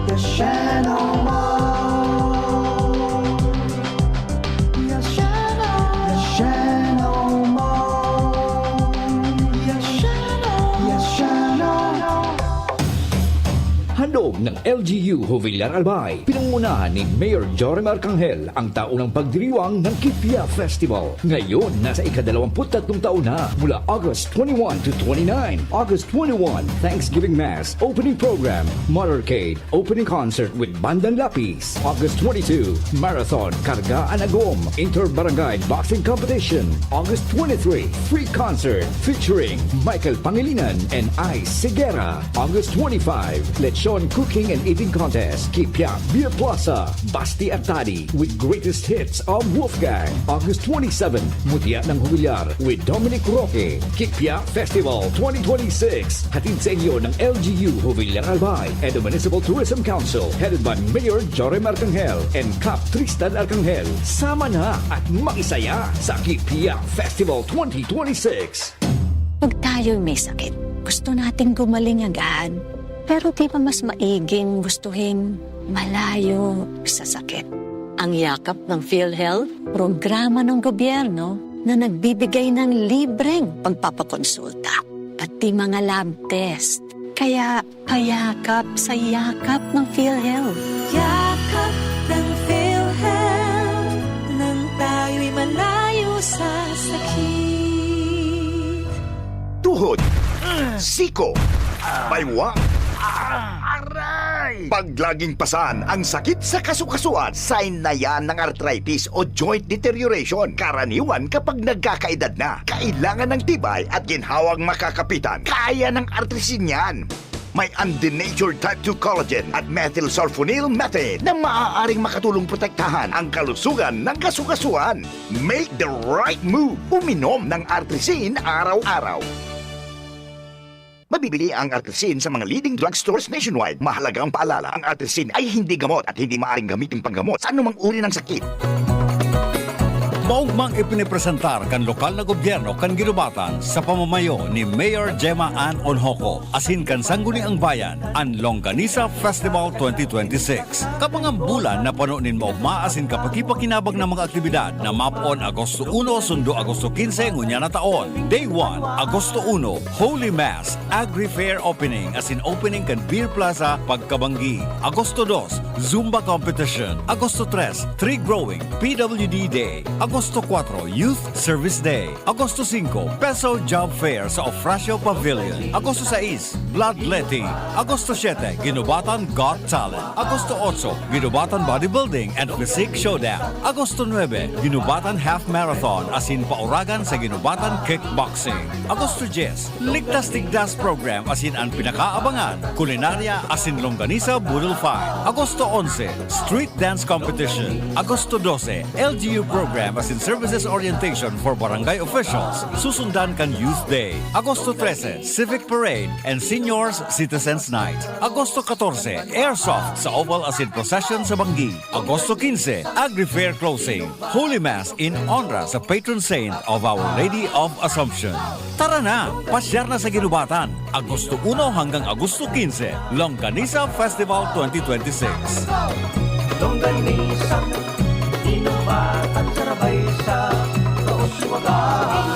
Yes, Sheno Mall. Yes, Sheno. Yes, Sheno Mall. Yes, Sheno. Yes, Sheno. Hando ng L G U Jovellar Albay. Pinangunahan ni Mayor Jorim Arcangel ang taunang pagdiriwang ng Kipia Festival. Ngayon, nasa ikadalawamput tatlong taon na, mula August twenty-one to twenty-nine. August twenty-one, Thanksgiving Mass, opening program, motorcade, opening concert with Bandang Lapis. August twenty-two, Marathon, Karga an Agom, Inter-Barangay Boxing Competition. August twenty-three, free concert featuring Michael Pangilinan and Ice Sigera. August twenty-five, Lechon Cooking and Eating Contest, Kipia Beer Plaza, Basti Artadi with greatest hits of Wolfgang. August twenty-seven, Mutya ng Humilyar with Dominic Roque. Kipia Festival twenty twenty-six, hatid sa inyo ng L G U Jovellar Albay and the Municipal Tourism Council, headed by Mayor Jorim Arcangel and Cap Tristan Arcangel. Sama na at makisaya sa Kipia Festival twenty twenty-six. Pag tayo'y may sakit, gusto nating gumaling agad. Pero di ba mas maiging gustuhin malayo sa sakit? Ang Yakap ng PhilHealth, programa ng gobyerno na nagbibigay ng libreng pagpapakonsulta, pati mga lab test. Kaya payakap sa Yakap ng PhilHealth. Yakap ng PhilHealth, nang tayo'y malayo sa sakit. Tuhod, siko, baywa, aray! Pag laging pasan ang sakit sa kasukasuan, sign na yan ng arthritis o joint deterioration. Karaniwan kapag nagkakaedad na, kailangan ng tibay at ginhawang makakapitan. Kaya ng artrisin yan. May undenatured type two collagen at methylsulfonyl methane na maaaring makatulong protektahan ang kalusugan ng kasukasuan. Make the right move. Uminom ng Artrisin araw-araw. Mabibili ang Artrisin sa mga leading drugstores nationwide. Mahalagang paalala, ang Artrisin ay hindi gamot at hindi maaaring gamitin panggamot sa anumang uri ng sakit. Maugmang ipinipresentar kan lokal na gobyerno kan Guinobatan sa pamamayo ni Mayor Gemma Ann Onhoco asin kan Sangguniang Bayan an Longganisa Festival twenty twenty-six. Kabangang bulan na pano nin maugma asin kapakipakinabang na mga aktibidad na mapoon Agosto uno sundo Agosto quince ngunyan na taon. Day one, Agosto uno, Holy Mass, Agri Fair Opening asin opening kan Beer Plaza pagkabanggi. Agosto dos, Zumba Competition. Agosto tres, Tree Growing, P W D Day. Agosto kuwatro, Youth Service Day. Agosto singko, Peso Job Fair sa Ofracio Pavilion. Agosto sais, Bloodletting. Agosto siete, Guinobatan Got Talent. Agosto otso, Guinobatan Bodybuilding and Physique Showdown. Agosto nuebe, Guinobatan Half Marathon asin pauragan sa Guinobatan Kickboxing. Agosto dyes, Ligtas Tigdas Program asin an pinakaabangan, kulinarya asin longganisa boodle fight. Agosto onse, Street Dance Competition. Agosto dose, L G U Program asin Services Orientation for Barangay Officials. Susundan kan Youth Day. Agosto trese, Civic Parade and Seniors Citizens Night. Agosto katorse, Airsoft sa Oval asin Procession sa Banggi. Agosto quince, Agri Fair Closing. Holy Mass in honra sa patron saint of Our Lady of Assumption. Tara na! Pasyar na sa Guinobatan! Agosto uno hanggang Agosto quince, Longganisa Festival twenty twenty-six. Longganisa, Guinobatan, Sarabay sa Kauswagan.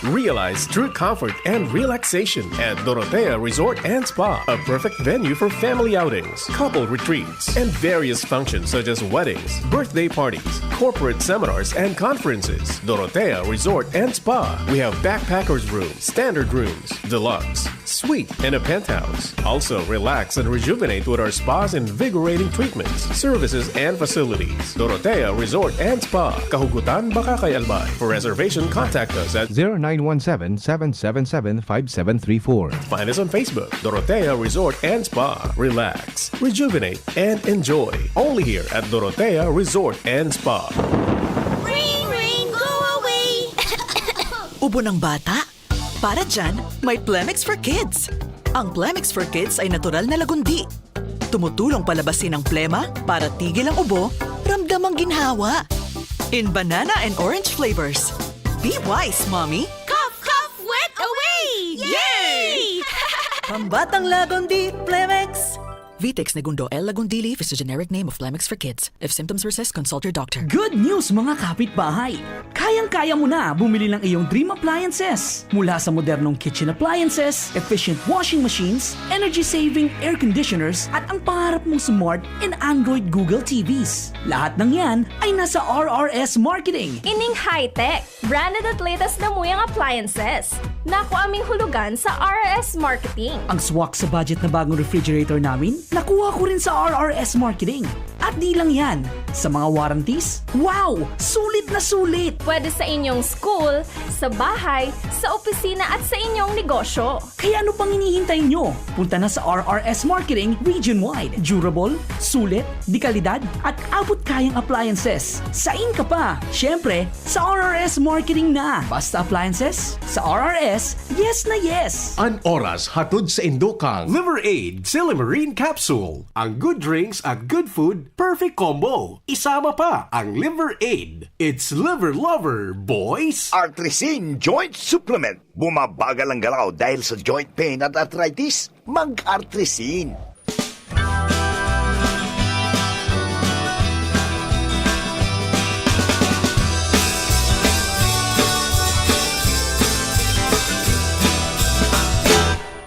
Realize true comfort and relaxation at Dorotea Resort and Spa, a perfect venue for family outings, couple retreats, and various functions such as weddings, birthday parties, corporate seminars, and conferences. Dorotea Resort and Spa. We have backpackers room, standard rooms, deluxe, suite, and a penthouse. Also, relax and rejuvenate with our spa's invigorating treatments, services, and facilities. Dorotea Resort and Spa, Kahugutan, Bacacay, Albay. For reservation, contact us at zero nine one seven, seven seven seven, five seven three four. Find us on Facebook, Dorotea Resort and Spa. Relax, rejuvenate, and enjoy. Only here at Dorotea Resort and Spa. Ring, ring, go away! Ubo ng bata? Para dyan, may Plemex for Kids. Ang Plemex for Kids ay natural na lagundi. Tumutulong palabasin ang plema para tigil ang ubo, ramdam ang ginhawa. In banana and orange flavors. Be wise, Mommy! Cough, cough, wet away! Yay! Pambatang lagundi, Plemex! Vitex Negundo L Lagundili is a generic name of Flemex for kids. If symptoms persist, consult your doctor. Good news, mga kapitbahay! Kayang-kaya mo na bumili ng iyong dream appliances. Mula sa modernong kitchen appliances, efficient washing machines, energy-saving air conditioners, at ang pangarap mong smart and Android Google T Vs. Lahat ng yan ay nasa R R S Marketing. Ining high-tech, branded at latest na muyang appliances. Naku aming hulugan sa R R S Marketing. Ang swak sa budget na bagong refrigerator namin, nakuha ko rin sa R R S Marketing. At di lang yan, sa mga warranties, wow! Sulit na sulit! Pwede sa inyong school, sa bahay, sa opisina at sa inyong negosyo. Kaya ano pang hinihintay nyo? Punta na sa R R S Marketing region-wide. Durable, sulit, de kalidad, at abot kayang appliances. Sain ka pa? Siyempre, sa R R S Marketing na. Basta appliances, sa R R S, yes na yes! An oras hatod sa indo kang Liver Aid Silymarin Capsule. Ang good drinks at good food, perfect combo. Isama pa ang Liver Aid. It's Liver Lover, boys! Artrisin Joint Supplement. Bumabagal ang galaw dahil sa joint pain at arthritis? Mag-Artrisin.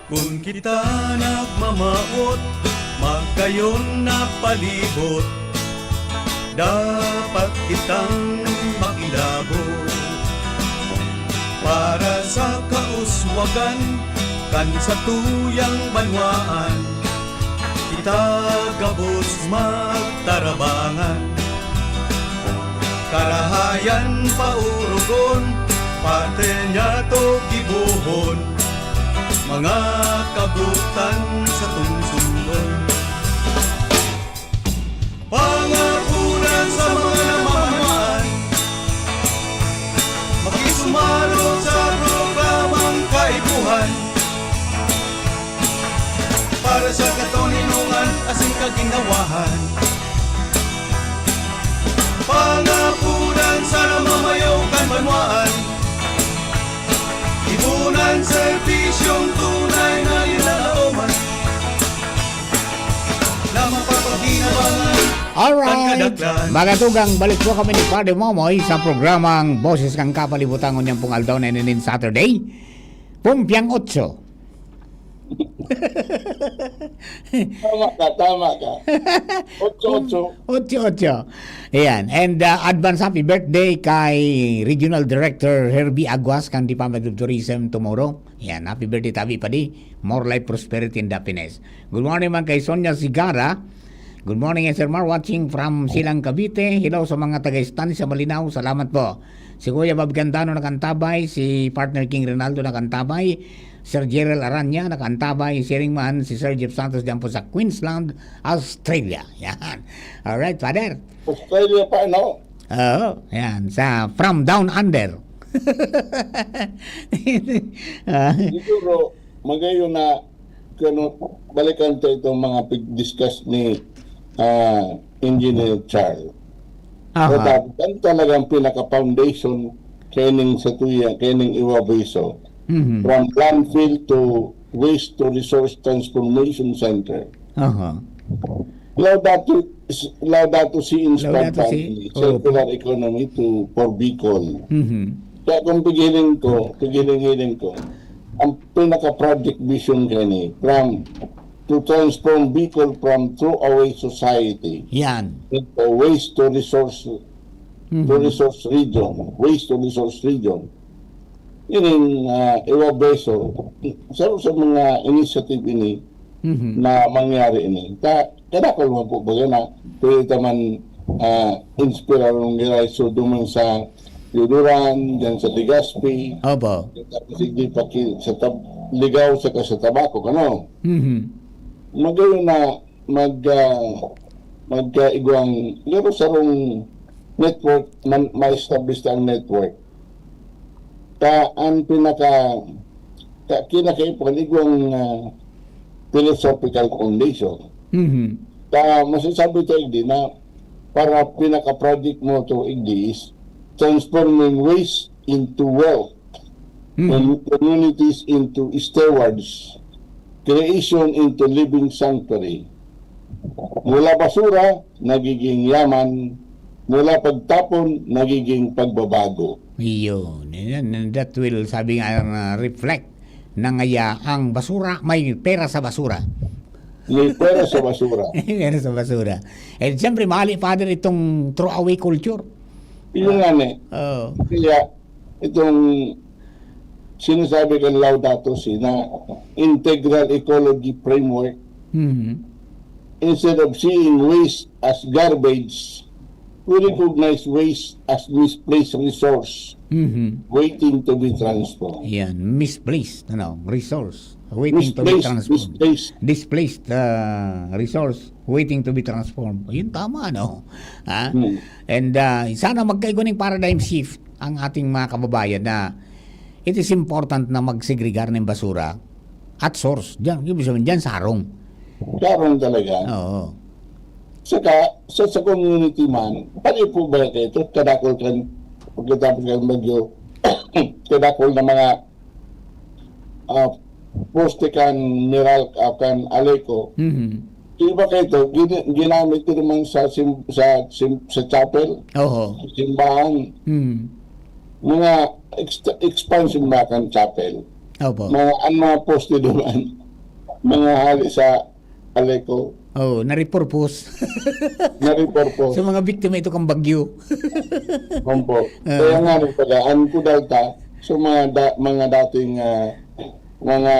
Kun kita nagmamawot, magkayon na palibot, dapat kitang makilabot para sa kauswagan kan satuyang banwaan. Kita gabos magtarabangan, karahayan paurugon, pati niyato gibohon, mga kabutan sa tungsungon. Pangapunan sa mga namamaan, makisumarog sa programang Kaipuhan para sa katoninongan asin kaginhawahan. Pangapunan sa namamayo kan banwaan, ipunan serbisyong tunay na linalaoman. Na mapapakinabangan Alright. Mga tugang, balik po kami ni Padre Momoy sa programang Boses kan Kapalibutan ngunyan pong aldaw na inin Saturday. Pumpiang otso. Tama ka, tama ka. Otso, otso. Otso, otso. Ayan. And uh, advance happy birthday kay Regional Director Herbie Aguas kan Department of Tourism tomorrow. Yan, happy birthday tabi padi. More life, prosperity, and happiness. Good morning man kay Sonia Sigara. Good morning, Sir Mar, watching from Silang, Cavite. Hello sa mga taga-Estancia, Malinao. Salamat po. Si Kuya Bob Gandano nakantabay, si Partner King Rinaldo nakantabay, Sir Gerald Aranya nakantabay, siring man si Sir Jeff Santos diyan po sa Queensland, Australia. Yan. Alright, Father. Australia pa, no? Oo, yan. Sa From Down Under. Ah. Siguro, magayon na, kano, balikan ta itong mga pig-discuss ni, ah, Engineer Charles. Aha. So, dapat yan talagang pinaka-foundation kaining sa tuya, kaining Iwabeso. Mhm. From landfill to waste to resource transformation center. Aha. Laudato, Laudato Si in Laudato Si. Spontaneity, opo. Circular economy to, for Bicol. Mhm. Kaya kung pighiling ko, pighiling-hiling ko, ang pinaka-project vision kani, from, to transform Bicol from throwaway society Yan. into waste to resource, to Mhm. resource region, waste to resource region. Ining, ah, Iwabeso, sa, sa mga initiative ini, Mhm. na mangyari ini. Ta-, kadakol man po baga na pwede ta man, ah, inspiraron nila iso duman sa Yuduran, dyan sa Legazpi. Opo. Tapos hindi pa ki-, sa Tab-, Ligao saka sa Tabaco, ano? Mhm. Magayon na mag, ah, magkaigwang, pero sarong network, man, ma-establish ang network. Ta, ang pinaka, ta, kinakaipuhan, igwang, ah, philosophical foundation. Mhm. Ta, masasabi ta, igdi na, para pinaka-project mo to, igdi, is transforming waste into wealth, Mhm. com-, communities into stewards, creation into living sanctuary. Mula basura, nagiging yaman. Mula pagtapon, nagiging pagbabago. Iyon. Yan, and that will, sabi nga, uh, reflect na ngaya ang basura, may pera sa basura. May pera sa basura. May pera sa basura. And siyempre, mali, Father, itong throwaway culture. Yun nga, ne. Oo. Kaya, itong sinasabi kan Laudato Si na integral ecology framework, Mhm. instead of seeing waste as garbage, we recognize waste as misplaced resource Mhm. waiting to be transformed. Yan, misplaced, ano, resource waiting to be Misplaced, transformed. misplaced. Displaced, ah, resource waiting to be transformed. Yun, tama, no? Ha? Hmm. And, ah, sana magkaigwa ning paradigm shift ang ating mga kababayan na it is important na magsegregar ng basura at source. Diyan, ibig sabihin, diyan sa harong. Sa harong talaga. Oo. Saka, sa, sa community man, pati po ba kayo ito? Kadakol kan, pagkatapos kan bagyo, kadakol na mga, ah, poste kan Meral, ah, kan Aleco. Mhm. Iba kayo ito, gini-, ginamit ko naman sa sim-, sa sim-, sa chapel, Oho. sa simbahan. Mhm. Mga ex-, expansion ba kan chapel? Opo. Mga, ang mga poste doon, mga hali sa Aleco. Oh, na-repurpose. Na-repurpose. Sa mga biktima ito kang bagyo. Opo. Ah. Kaya nga, nagtagaan ko daw ta, sa mga da-, mga dating, ah, mga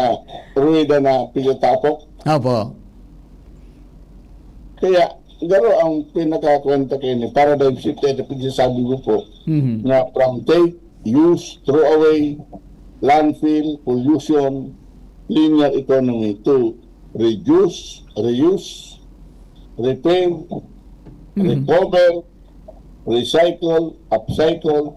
rueda na pinatapok. Opo. Kaya, garo ang pinakakwenta kayo ni paradigm shift, kaya pagsasabi mo po, Mhm. na from take, use, throw away, landfill, pollution, linear economy to reduce, reuse, repair, Mhm. recover, recycle, upcycle,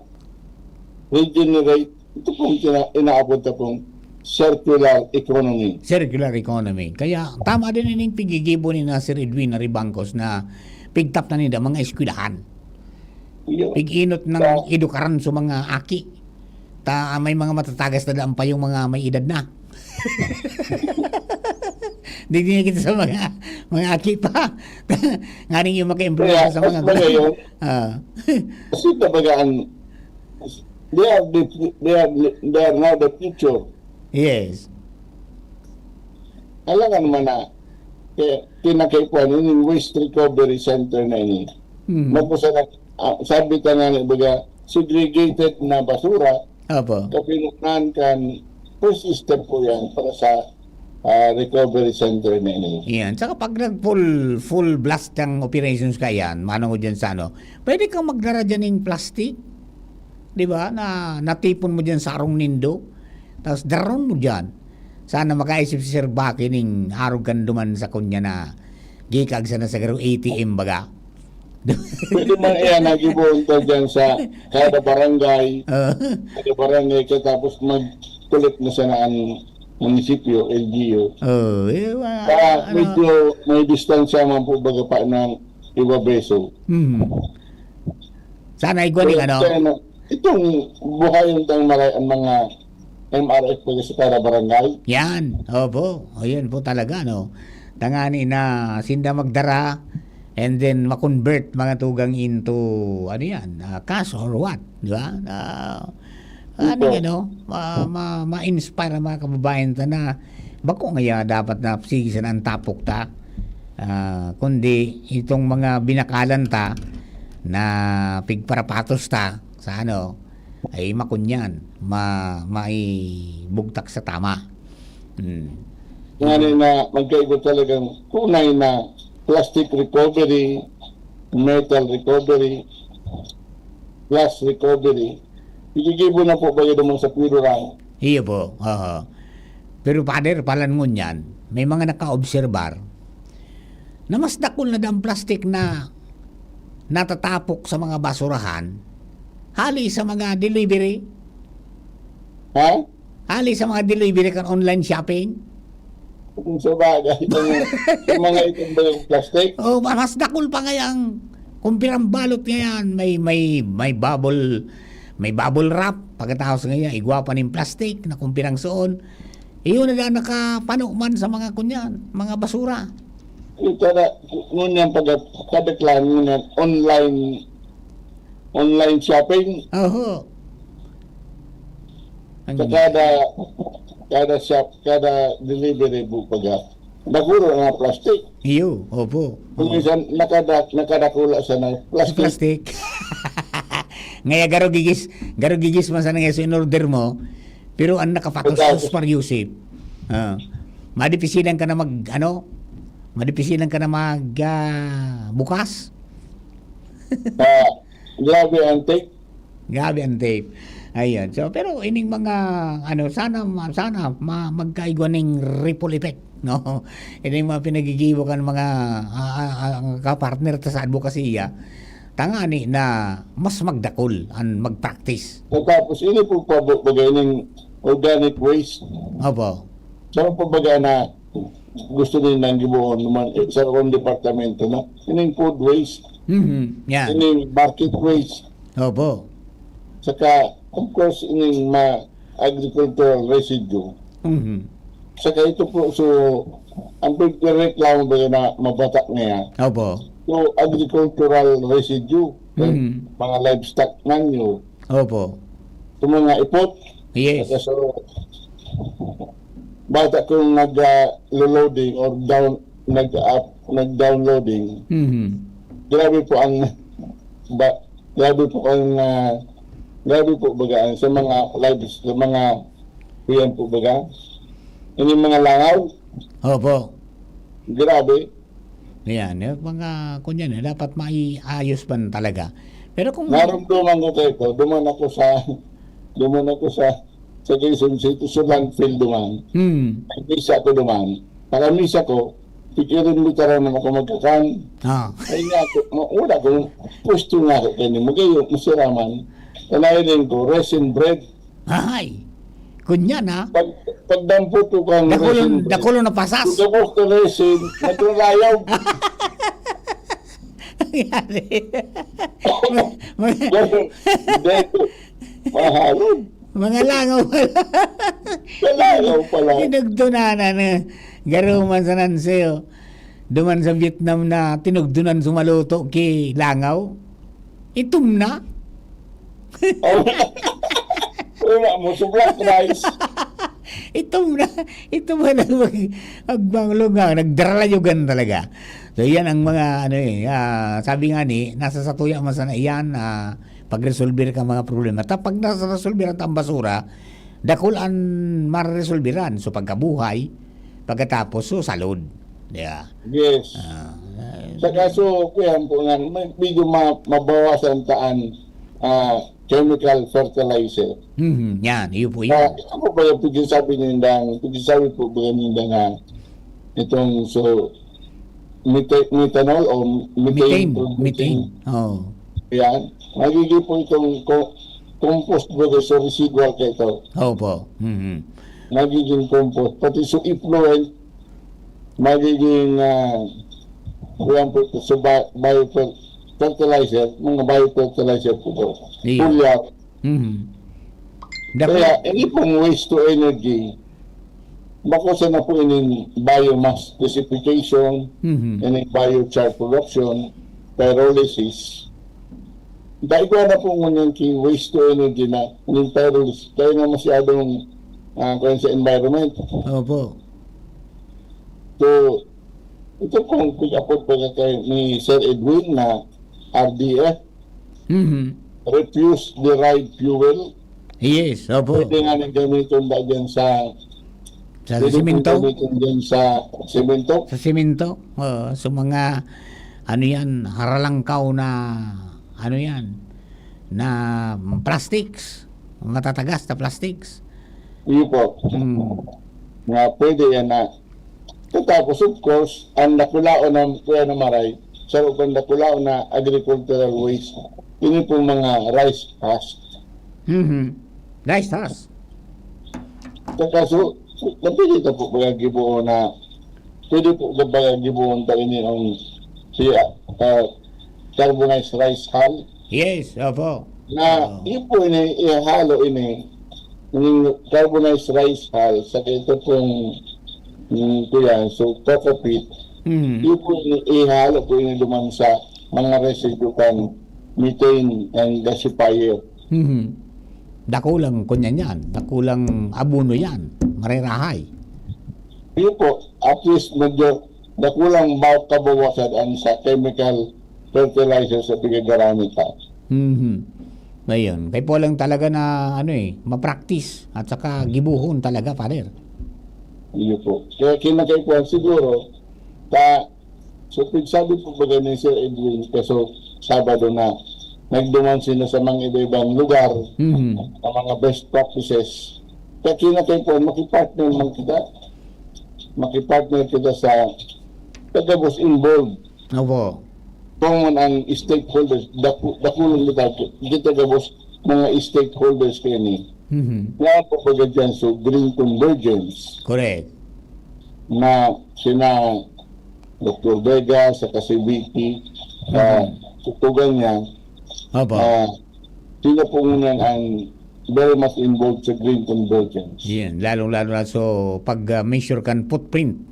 regenerate. Ito pong tina-, inaabot na pong circular economy. Circular economy. Kaya tama din ining pigigibo ni na Sir Edwin Arribangcos na pigtap na ninda mga eskwelahan. Iyo. Pig-inot ng Sa edukaran sa mga aki. Ta, may mga matatagas na daan pa yung mga may edad na. Digdi na kita sa mga, mga aki pa. Nganing yung maka-employ Kaya, sa mga mas bagay yun. Ah. Kasi talaga ang, they are the, they are, they are now the future. Yes. Alangan man na, kaya kinakaipuhan, yun yung waste recovery center na ini. Mm. Mapusarap, ah, sabi ka nga, baga, segregated na basura, Opo. kapinunan kan first step po yan para sa, ah, recovery center na ini. Yan. Saka pag nag-full, full blast ang operations ka yan, manong dyan sa ano, pwede kang magdara dyan ng plastic. Di ba? Na natipon mo dyan sa arong nindo. Tapos daron mo dyan. Sana makaisip si Sir Baki ning arog kan duman sa kunya na gikag sana sa garo A T M baga. Pwede man iyan, nagibuon ka dyan sa kada barangay. Oo. Kada barangay ka, tapos mag-collect na sana ang munisipyo, L G U. Oo, eh, wa-, Kaya ano, medyo may distansya man po baga pa ng iba beso. Hmm. Sana igwa ning Kaya, ano? kaya na, itong buhayon tang maray ang mga M R F baga sa kada barangay. Yan. Opo. O, yan po talaga, no? Tangani na sinda magdara and then ma-convert mga tugang into, ano yan, ah, cash or what, di ba? Ah, ano Opo. yan, no? Ma-, ma-, ma-inspire ang mga kababayan ta na bako ngaya dapat na sige sana ang tapok ta. Ah, kundi itong mga binakalan ta na pigparapatos ta sa ano, ay makunyan, ma-, maibugtak sa tama. Hmm. Ngani na magkaiba talagang tunay na plastic recovery, metal recovery, glass recovery. Igigibo na po ba yun naman sa Piro Rang? Iyo po, oo. Pero, Father, palan ngunyan, may mga nakaobserbar na mas dakul na daang plastic na natatapok sa mga basurahan, hali sa mga delivery. Ha? Hali sa mga delivery kan online shopping. Kung sa bagay, itong, yung mga itong ba yung plastic? Oh, mas dakul pa kaya ang kumpirang balot ngayon. May, may, may bubble, may bubble wrap. Pagkatapos ngayon, igwa pa ning plastic na kumpirang soon. Iyon na lang nakapano man sa mga kunyan, mga basura. Yung kada, ngunyan pag, kada clan, ngunyan online, online shopping. Oho. Ang Sa kada, kada shop, kada delivery book baga, naguro na plastic. Iyo, opo. Kung Oo. minsan, nakada-, nakadakula siya ng Sa plastic. plastic. Ngaya garo gigis, garo gigis man sana nga in order mo, pero ang nakapatos Pagka- sus par Yusip. Ah. Madipisilan ka na mag, ano, madipisilan ka na mag, ah, bukas. Ah, grabe ang take. Grabe ang take. Ayan. So, pero ining mga, ano, sana, sana ma-, magkaigwa ning ripple effect, no? Ining mga pinagigibo kan mga, ah, ah, ah, kapartner ta sa advokasya, tangani na mas magdakul an mag-practice. Tapos, ini po pa, baga ining organic waste. Opo. Saan po baga na gusto nindang gibohon naman, eh, sa akong departamento na ining food waste, Mhm. Yan. ining market waste, Opo. saka, of course, ining ma-, agricultural residue. Mhm. Saka ito po, so, ang pagreklamo ba yun na mabatak na yan? Opo. So, agricultural residue, Mhm. mga livestock manure. Opo. Sa mga ipot. Yes. Saka so, bata kung nag, ah, lo-loading or down, nag, ah, nag-downloading, Mhm. grabe po ang, ba, grabe po ang, ah, grabe po baga ang sa mga lives, sa mga, yan po baga, yung mga langaw, Opo. grabe. Ayan, yung mga, kunyan, eh, dapat maiayos man talaga. Pero kung Narumduman ko kayo po, duman ako sa, duman ako sa, sa Quezon City, sa landfill duman. Hmm. Nagmisa ako duman. Pagkamisa ko, pikirin mo tara naman ako magkakan. Ah. Ay nga ako, ma-, wala akong pwesto nga ako kayo ni Magayo, masiraman. Kanahiling ko, resin bread. Ay! Kunyan, ha? Pag, pagdampot ko kang Dakulon, resin bread. dakulon na pasas. Pagkabos ko resin, nagkarayaw. Nangyari. Mga, mga, Ganun. Dahil ko, mahalon. Mga langaw pala. Langaw pala. Tinugtunan na, na. Garo man sa nanse, oh. Duman sa Vietnam na tinugtunan sumaluto ki langaw. Itom na. Oh. Wala mo, sobrang nice. Itom na. Itom na mag-, agbang lugang. Nagdaralayugan talaga. So, yan ang mga, ano eh, ah, sabi nga ni, nasa satuya man sana iyan, ah, pagresolver ka mga problema. Ta pag nasa resolver ang tambasura, dakul an maresolveran. So, pagkabuhay, pagkatapos, so, salud. Di ba? Yes. Ah, Sa kaso, kuya, po nga, may, medyo ma-, mabawasan taan, ah, chemical fertilizer. Mhm, yan, iyo po Ah, yun. Ano ba yung pagkasabi nindang, pagkasabi po ba nindang, ah, itong, so, meta-, methanol o methane Methane, producing? methane. Oo. Yan. Magiging po itong co-, compost ba sa residual ka ito? Opo. Mhm. Magiging compost. Pati sa effluent, magiging, ah, kuwan po ito, sa ba-, biofer-, fertilizer, mga biofertilizer po ito. Iyo. Foliar. Mhm. Dako. Kaya, ini pong waste to energy, bako sana po ining biomass gasification, Mhm. ining biochar production, pyrolysis. Dahil ko na po ngunyan ki waste to energy na, ining pyrolysis, kaya na masyadong, ah, kuwan sa environment. Opo. So, ito pong pag-apod pa kay ni Sir Edwin na R D F, Mhm. refuse derived fuel. Yes, opo. Pwede nga nang gamiton ba dyan sa, Sa pwede pong simento? gamiton dyan sa simento? Sa simento? Oo, sa mga, ano yan, haralangkaw na, ano yan, na plastics. Matatagas na plastics. Iyo po. Mm. Nga pwede yan na. Tapos, of course, ang nakulaon na, kuya na maray, sa loob ang nakulaon na agricultural waste, ini pong mga rice husk. Mhm. Rice husk. Saka, so, so, pwede ito po baga gibuo na, pwede po baga gibuo ta ini ang siya, ah, carbonized rice hull. Yes, opo. Na, Oo. yun po ini, ihalo ini, yung carbonized rice hull, sa ito pong, mm, kuya, so, coco peat, Mm. Iyo po ini, ihalo po ini duman sa mga residue kan methane and gasifier. Mhm. Dakulang kunyan yan, dakulang abono yan, marerahay. Iyo po, at least medyo dakulang ba-, kabawasan an sa chemical fertilizer sa pigagaramit ta. Mhm. Ayun, kay po lang talaga na ano, eh, ma-practice at saka gibohon talaga, Father. Iyo po. Kaya kinakaipuhan siguro, ta, so, pigsabi po ba ni Sir Edwin, kaso Sabado na, nagduman sila sa mga iba-ibang lugar, Mhm. ang mga best practices. Kaya kinakaipuhan, makipartner man kita. Makipartner kita sa kagabos involved. Opo. Common ang stakeholders, daku-, dakulon kita, kita gabos mga stakeholders kaini. Mhm. Nga po pagka dyan, so green convergence Correct. na sina Doktor Vega, sa Kasibiki, sa Mhm. tutugan niya, Opo. ah, sila po ngunyan ang very much involved sa green convergence. Yan, lalong-lalo na so pag, ah, measure kan footprint.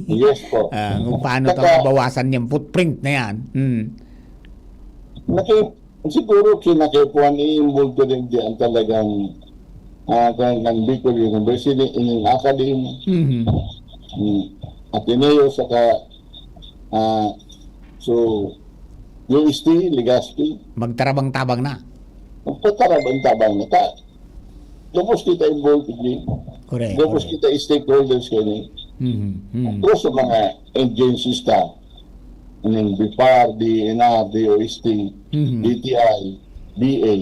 Yes po. Ah, kung paano Saka mabawasan yung footprint na yan. Hmm. Naki-, siguro kinakaipuhan i-involve ko rin di ang talagang, ah, kan, kan Bicol University, ining academy, Mhm. hmm, Ateneo, saka, ah, so, U S T, Legazpi. Magtarabang-tabang na. Magpatarabang-tabang na ta. Gabos kita involved in, Correct, gabos correct. kita stakeholders kaini. Mhm, mhm. Pero sa mga agencies ta, ining BIPAR, D E N R, D O S T, Mhm. D T I, D A,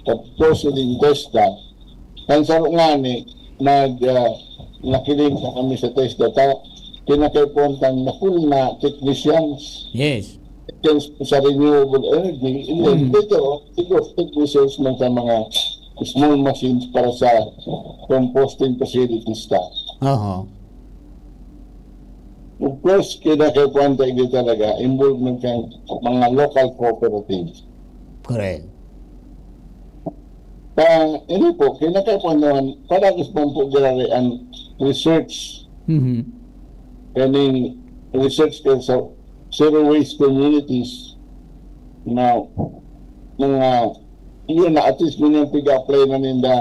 tapos ining TESDA, kan saro ngani, nag, ah, nakiling sa kami sa TESDA, ta, kinakaipuhan tang nakul na technicians. Yes. Technicians sa renewable energy, and then Mm. later on, siguro technicians man sa mga small machines para sa composting facilities ta. Oho. Of course, kinakaipuhan ta ini talaga, involvement kan mga local cooperatives. Correct. Ta, ini po, kinakaipuhan naman, padagos man po grabe ang research. Mhm. Kaning research kan sa zero waste communities na mga, yun na, at least, ngunyan piga-apply na ninda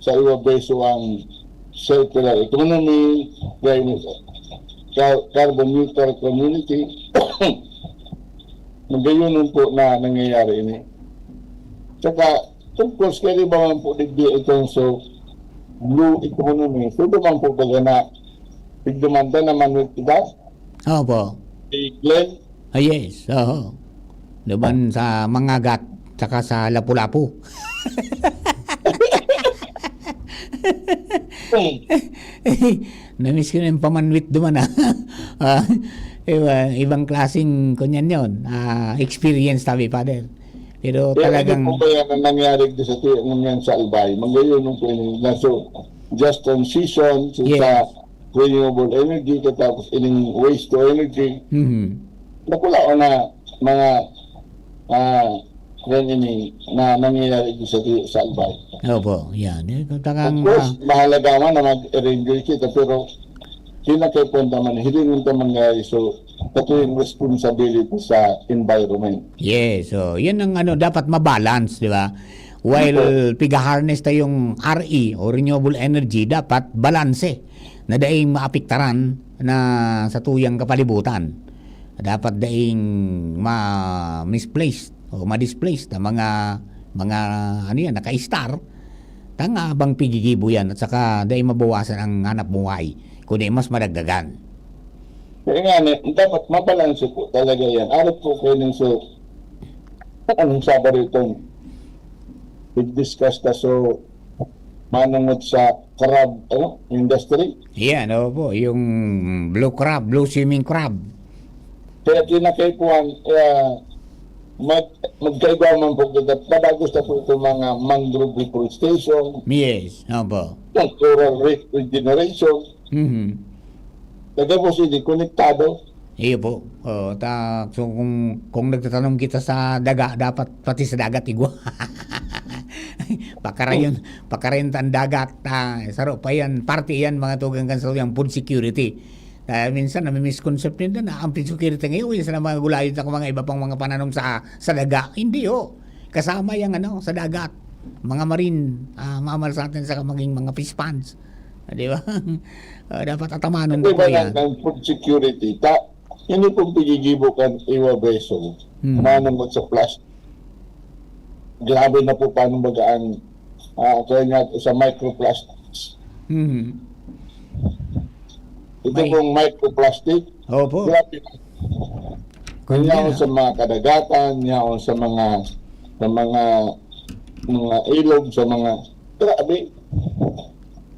sa iba beso ang circular economy, then, ca-, carbon neutral community. Magayon po na nangyayari ini. Saka, of course, kaya di ba man po digdi itong so, blue economy? So, di man po baga na, tigdumanda naman with that? Opo. Si Glenn? Ah, yes, oo. Duman sa Mangagat, tsaka sa Lapu-Lapu. Hmm. Na-miss ko na yung pamanwit duman, ah. Ah, iba, ibang klaseng, kunyan yun, ah, experience, sabi, Father. Pero Pero talagang ano po ba yan ang nangyari doon sa tuyo ngunyan sa Albay? Magayon nung po yun, na so, just transition to Yes. sa renewable energy, katapos ining waste to energy. Mhm. Nakulaon na mga, ah, yan ini na nangyayari doon sa tuyo sa Albay. Opo, yan. Eh, kung Of tagang, course, ah, mahalaga man na mag-enjoy kita, pero kinakaipuhan ta man, hilingon ta man nga, so, ito yung responsibility sa environment. Yes, so, yan ang ano, dapat mabalance, di ba? While Opo. piga-harness ta yung R E o renewable energy, dapat balanse na daing maapektaran na sa tuyang kapalibutan. Dapat daing ma-misplaced o ma-displaced ang mga, mga, ano yan, naka-star. Tanga bang pigigibo yan at saka daing mabawasan ang hanap buhay, kundi mas madagdagan. Kaya nga, ni-, dapat mabalanse po talaga yan. Arot po kayo ng so, anong Sabado itong i-discuss ta so, manungod sa crab, ano, industry? Yan, opo. Yung blue crab, blue swimming crab. Kaya kinakaipuhan, eh, mag-, magkaigwa man po kita. Padagos na po itong mga mangrove reforestation, Yes, opo. yung coral reef regeneration. Mhm. Kaya po, sige, konektado. Iyo po. Oh, ta-, so kung, kung nagtatanom kita sa daga, dapat pati sa dagat igwa. Pakarayon, pakarayon ta ang dagat. Ah, saro pa yan. Parte yan, mga tugang kan sa yang food security. Kaya minsan nami-misconcept ninda na ang food security ngayon, isa na mga gulayon sa mga iba pang mga pananom sa, sa daga. Hindi, oh. Kasama yang ano, sa dagat. Mga marine, ah, mammal sa atin sa maging mga fish ponds. Ah, di ba? Ah, dapat atamanon Ano ko ba yan. Ng food security? Ta, ini pong pigigibo kan Iwa Beso. Hmm. Manong sa plastic. Grabe na po paano baga ang, ah, kaya nga sa microplastics. Mhm. Ito May pong microplastic, Opo. Grabe. Kanya Kanya. Sa mga kadagatan, yaon sa mga, sa mga, mga ilog, sa mga, grabe.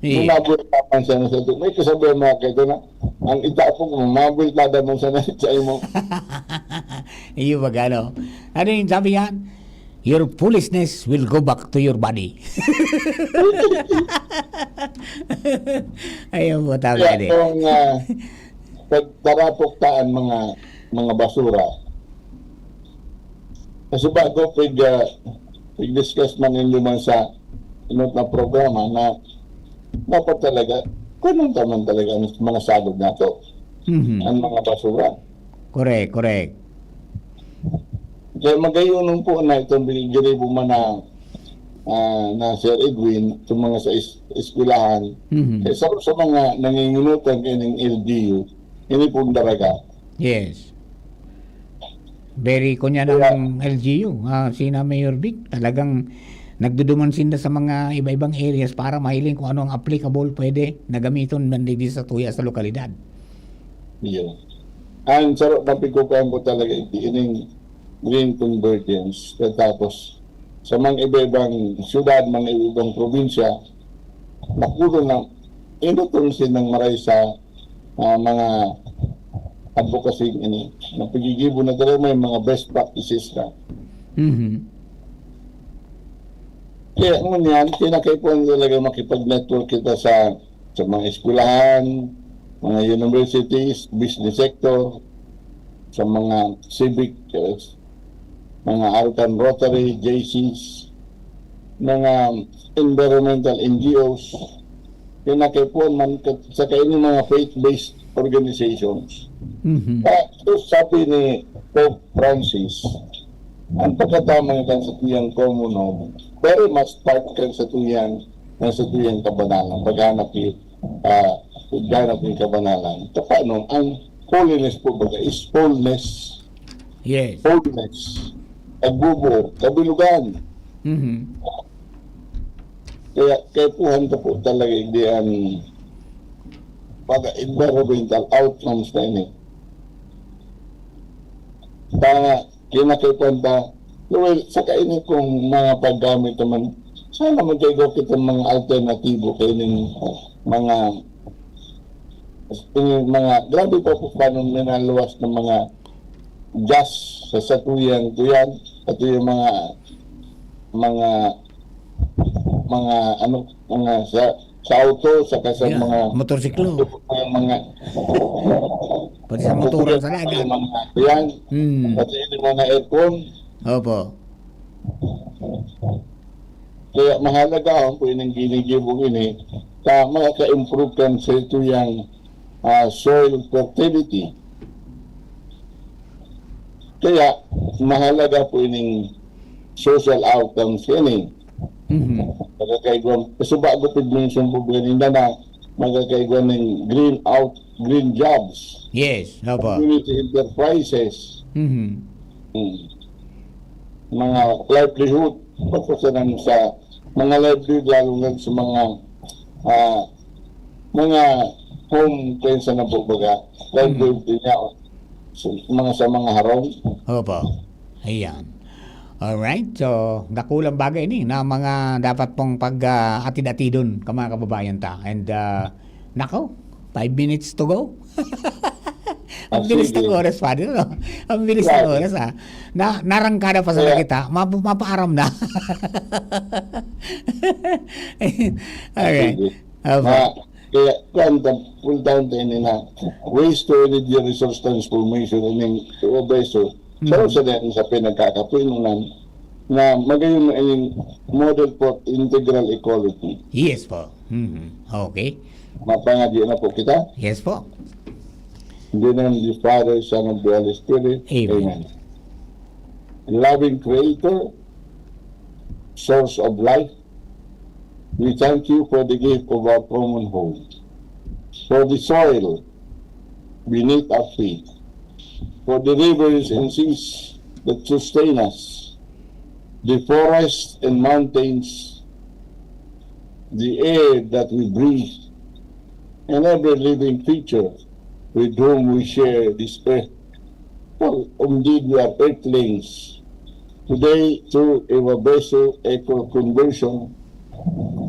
Iya. Kung nabultapan siya na sa tu-, may kasabihan mga kaito na, ang ita po, kung mabultada man siya na sa imo. Iyo, magano? Ano yung sabi yan? "Your foolishness will go back to your body." Ayun po, tama Kaya yan eh. Kung, ah, pagtarapok taan mga, mga basura, kasi bago pig, ah, pig-discuss man yun naman sa inot na programa na dapat talaga, ganun naman talaga ang mga sagod nato. Mhm. Ang mga basura. Correct, correct. Kaya magayon po na itong binigiribo man na, ah, na Sir Edwin, itong mga sa is-, eskwelahan, Mhm. eh, sa, sa mga nanginginutan kaining L G U, ini pong daraga. Yes. Very, kunya Kaya ng L G U, ah, sina Mayor Vic, talagang nagduduman sinda sa mga iba-ibang areas para mahiling kung ano ang applicable, pwede na gamiton man digdi sa tuya sa lokalidad. Iyo. Ang sarap na pigkukuhaan ko talaga, iti-, ining green convergence. Katapos, sa mga iba-ibang syudad, mga iba-ibang probinsya, nakulo na, inutong silang maray sa, ah, mga advocacy ini. Napigigibo na talaga, may mga best practices na. Mhm. Kaya ngunyan, kinakaipuhan talaga makipag-network kita sa, sa mga eskwelahan, mga universities, business sector, sa mga civic, eh, mga Alcan Rotary, J Cs, mga environmental N G Os, kinakaipuhan man kat-, sa kaini mga faith-based organizations. Mhm. Ah, so sabi ni Pope Francis, ang pagkatama kan sa tuyang komunong, very much part kan sa tuyang, kan sa tuyang kabanalan. Paghanap ni, ah, paghanap ni kabanalan. Paano ang holiness po baga is wholeness. Yes. Wholeness. Pagbubuo, kabilugan. Mhm. Kaya kaipuhan ka po talaga, hindi ang mga environmental outcomes na ini. Tama, kinakaipuhan ta. Well, sa kaini kong mga paggamit naman, sana magkaigo kita mga alternatibo kaining mga, yung mga, grabe pa po paano minaluwas ng mga gas sa satuyang tuyan, pati yung mga, mga, mga ano, mga sa, sa auto, saka sa Yeah, mga, motorsiklo. Mga, Pati sa motor, sa dagat. Mga yan. Hmm. Pati yung mga aircon. Opo. Kaya mahalaga ang po ining ginigibo ini, ta makaka-improve kan sa ito yang, ah, soil fertility. Kaya mahalaga po ining social outcomes ini. Mhm. Magkakaigwa, kasi bago pag-mention po ganina na magkakaigwa ng green out, green jobs. Yes, opo. Community enterprises. Mhm. Hmm. Mga livelihood, pagpasanan sa mga livelihood, lalo na sa mga, ah, mga home, kaya sa nabubaga, livelihood Mm. din niya, sa mga, sa mga harong. Opo. Ayan. Alright. So, dakulang bagay ni na mga dapat pong pag, ah, atid-atidon ka, mga kababayan ta. And, ah, nako, five minutes to go. Ang Ah, bilis ng sige. Oras, Father, no? Ang bilis ng Grabe. Oras, ah. Na, narangkada pa sana Kaya kita, mapa-, mapaaram na. Ah, Okay. sige. Opo. Ma-, kaya, kuwan, ta-, puntahan tayo ni na waste to energy resource transformation ining Obeso. Sa Mm. Rosaden, sa pinagkakapuinunan, na magayon na ining model for integral ecology. Yes po. Mhm. Okay. Mapangadi na po kita. Yes po. In the name of the Father, Son, and the Holy Spirit. Amen. Amen. Loving Creator, Source of life, we thank you for the gift of our common home, for the soil beneath our feet, for the rivers and seas that sustain us, the forests and mountains, the air that we breathe, and every living creature with whom we share this earth. For indeed we are earthlings. Today, through Ewa Beso Eco Conversion,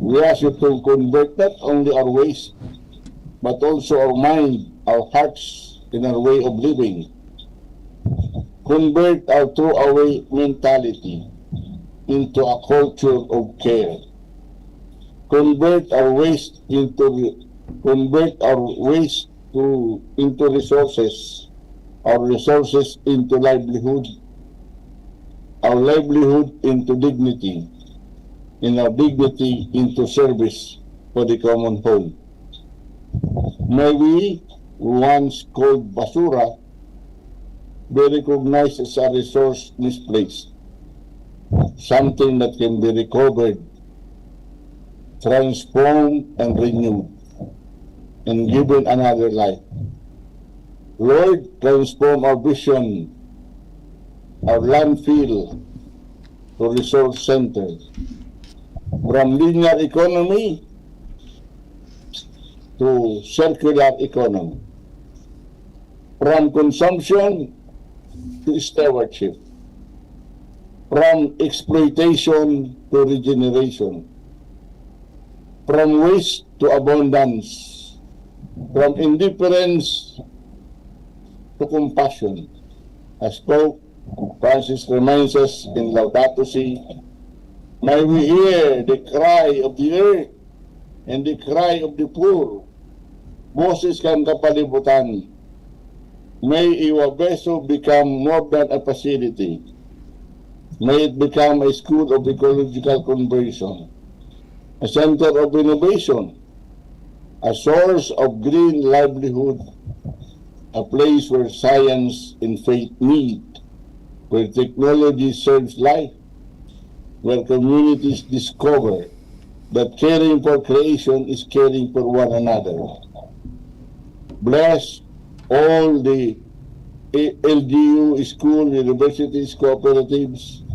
we ask you to convert not only our ways, but also our mind, our hearts, and our way of living. Convert our throwaway mentality into a culture of care. Convert our waste into re- convert our waste to into resources, our resources into livelihood, our livelihood into dignity, and our dignity into service for the common whole. May we, once called basura, be recognized as a resource misplaced, something that can be recovered, transformed, and renewed, and given another life. Lord, transform our vision, our landfill, to resource center, from linear economy to circular economy, from consumption to stewardship, from exploitation to regeneration, from waste to abundance, from indifference to compassion. As Pope Francis reminds us in Laudato Si, may we hear the cry of the earth and the cry of the poor, boses kan kapalibutan. May Iwabeso become more than a facility. May it become a school of ecological conversion, a center of innovation, a source of green livelihood, a place where science and faith meet, where technology serves life, where communities discover that caring for creation is caring for one another. Bless all the L G U, school, universities, cooperatives,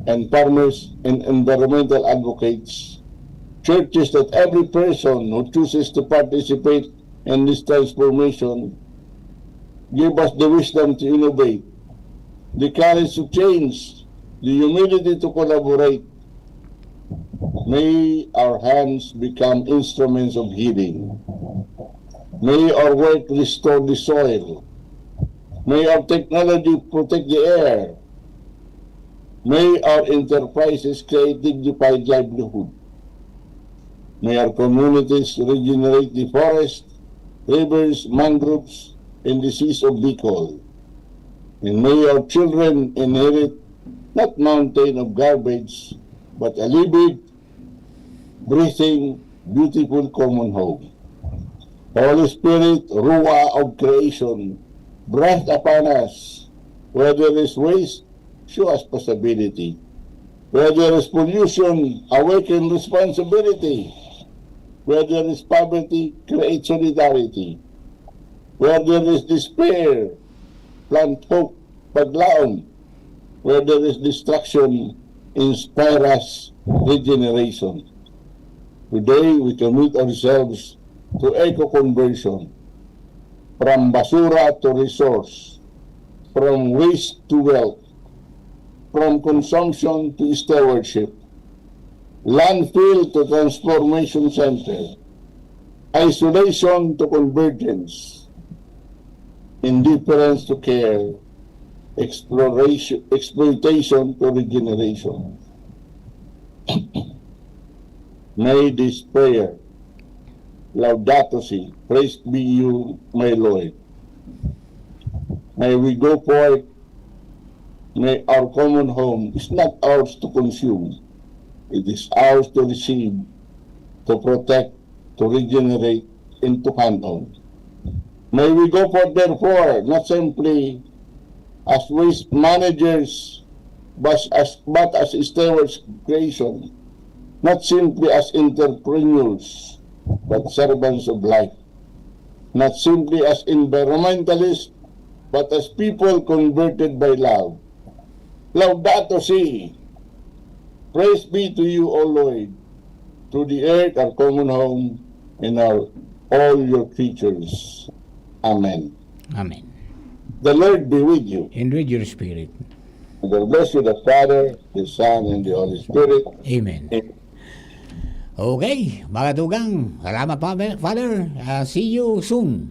and farmers and environmental advocates, churches, that every person who chooses to participate in this transformation give us the wisdom to innovate, the courage to change, the humility to collaborate. May our hands become instruments of healing. May our work restore the soil. May our technology protect the air. May our enterprises create dignified livelihood. May our communities regenerate the forest, rivers, mangroves, and the seas of Bicol. And may our children inherit not mountain of garbage, but a living, breathing, beautiful common home. Holy Spirit, Ruah of creation, breathe upon us. Where there is waste, show us possibility. Where there is pollution, awaken responsibility. Where there is poverty, create solidarity. Where there is despair, plant hope, paglaom. Where there is destruction, inspire us regeneration. Today, we commit ourselves to eco-conversion, from basura to resource, from waste to wealth, from consumption to stewardship, landfill to transformation center, isolation to convergence, indifference to care, exploration, exploitation to regeneration. May this prayer, Laudato Si, praise be you, my Lord. May we go forth. May our common home is not ours to consume. It is ours to receive, to protect, to regenerate, and to hand on. May we go forth, therefore, not simply as waste managers, but as, but as stewards of creation, not simply as entrepreneurs, but servants of life, not simply as environmentalists, but as people converted by love. Laudato si'. Praise be to you, O Lord, to the earth, our common home, and our, all your creatures. Amen. Amen. The Lord be with you. And with your spirit. God bless you, the Father, the Son, and the Holy Spirit. Amen. Amen. Okay, mga tugang, salamat pa, Father. Ah, see you soon.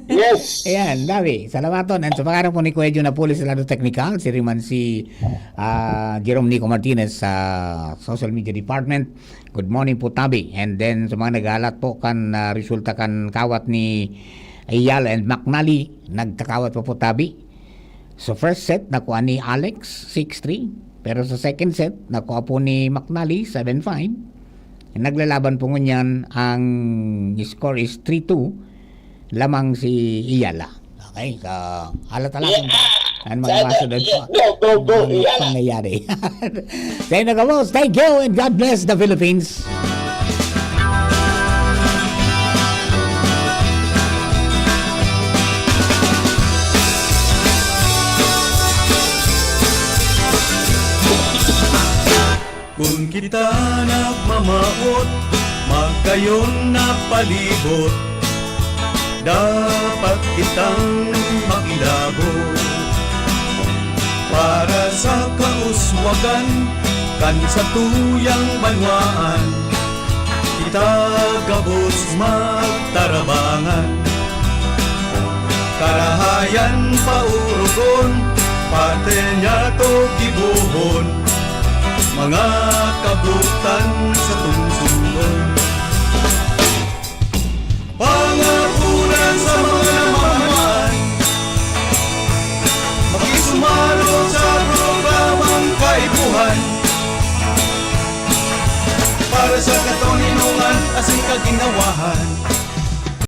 Yes. Ayan, dami. Salamaton. And sa pangalan po ni Kuya Jun Napoles, sa lado teknikal, si Riman si ah, Jerome Nico Martinez sa Social Media Department. Good morning po, tabi. And then, sa mga naghalat po kan ah, resulta kan kawat ni Ayala and McNally, nagkakawat pa po, tabi. So, first set, nakuha ni Alex, six three. Pero sa second set, nakuha po ni McNally, seven five. Naglalaban po ngunyan, ang score is three two, lamang si Ayala. Okay, so, halat-halatan pa ang mga masunod po. Go, go, go, Ang Ayala. Pangyayari. Sa inyo, Gabos, thank you and God bless the Philippines. Kun kita nagmamawot, magkayon na palibot, dapat kitang makilabot para sa kauswagan kan satuyang banwaan. Kita gabos magtarabangan, karahayan paurugon, parte niyato gibohon, mga kabutan sa tungsungon. Pangapunan sa mga namamaan, makisumarog sa programang kaipuhan, para sa katoninongan asin kaginawahan.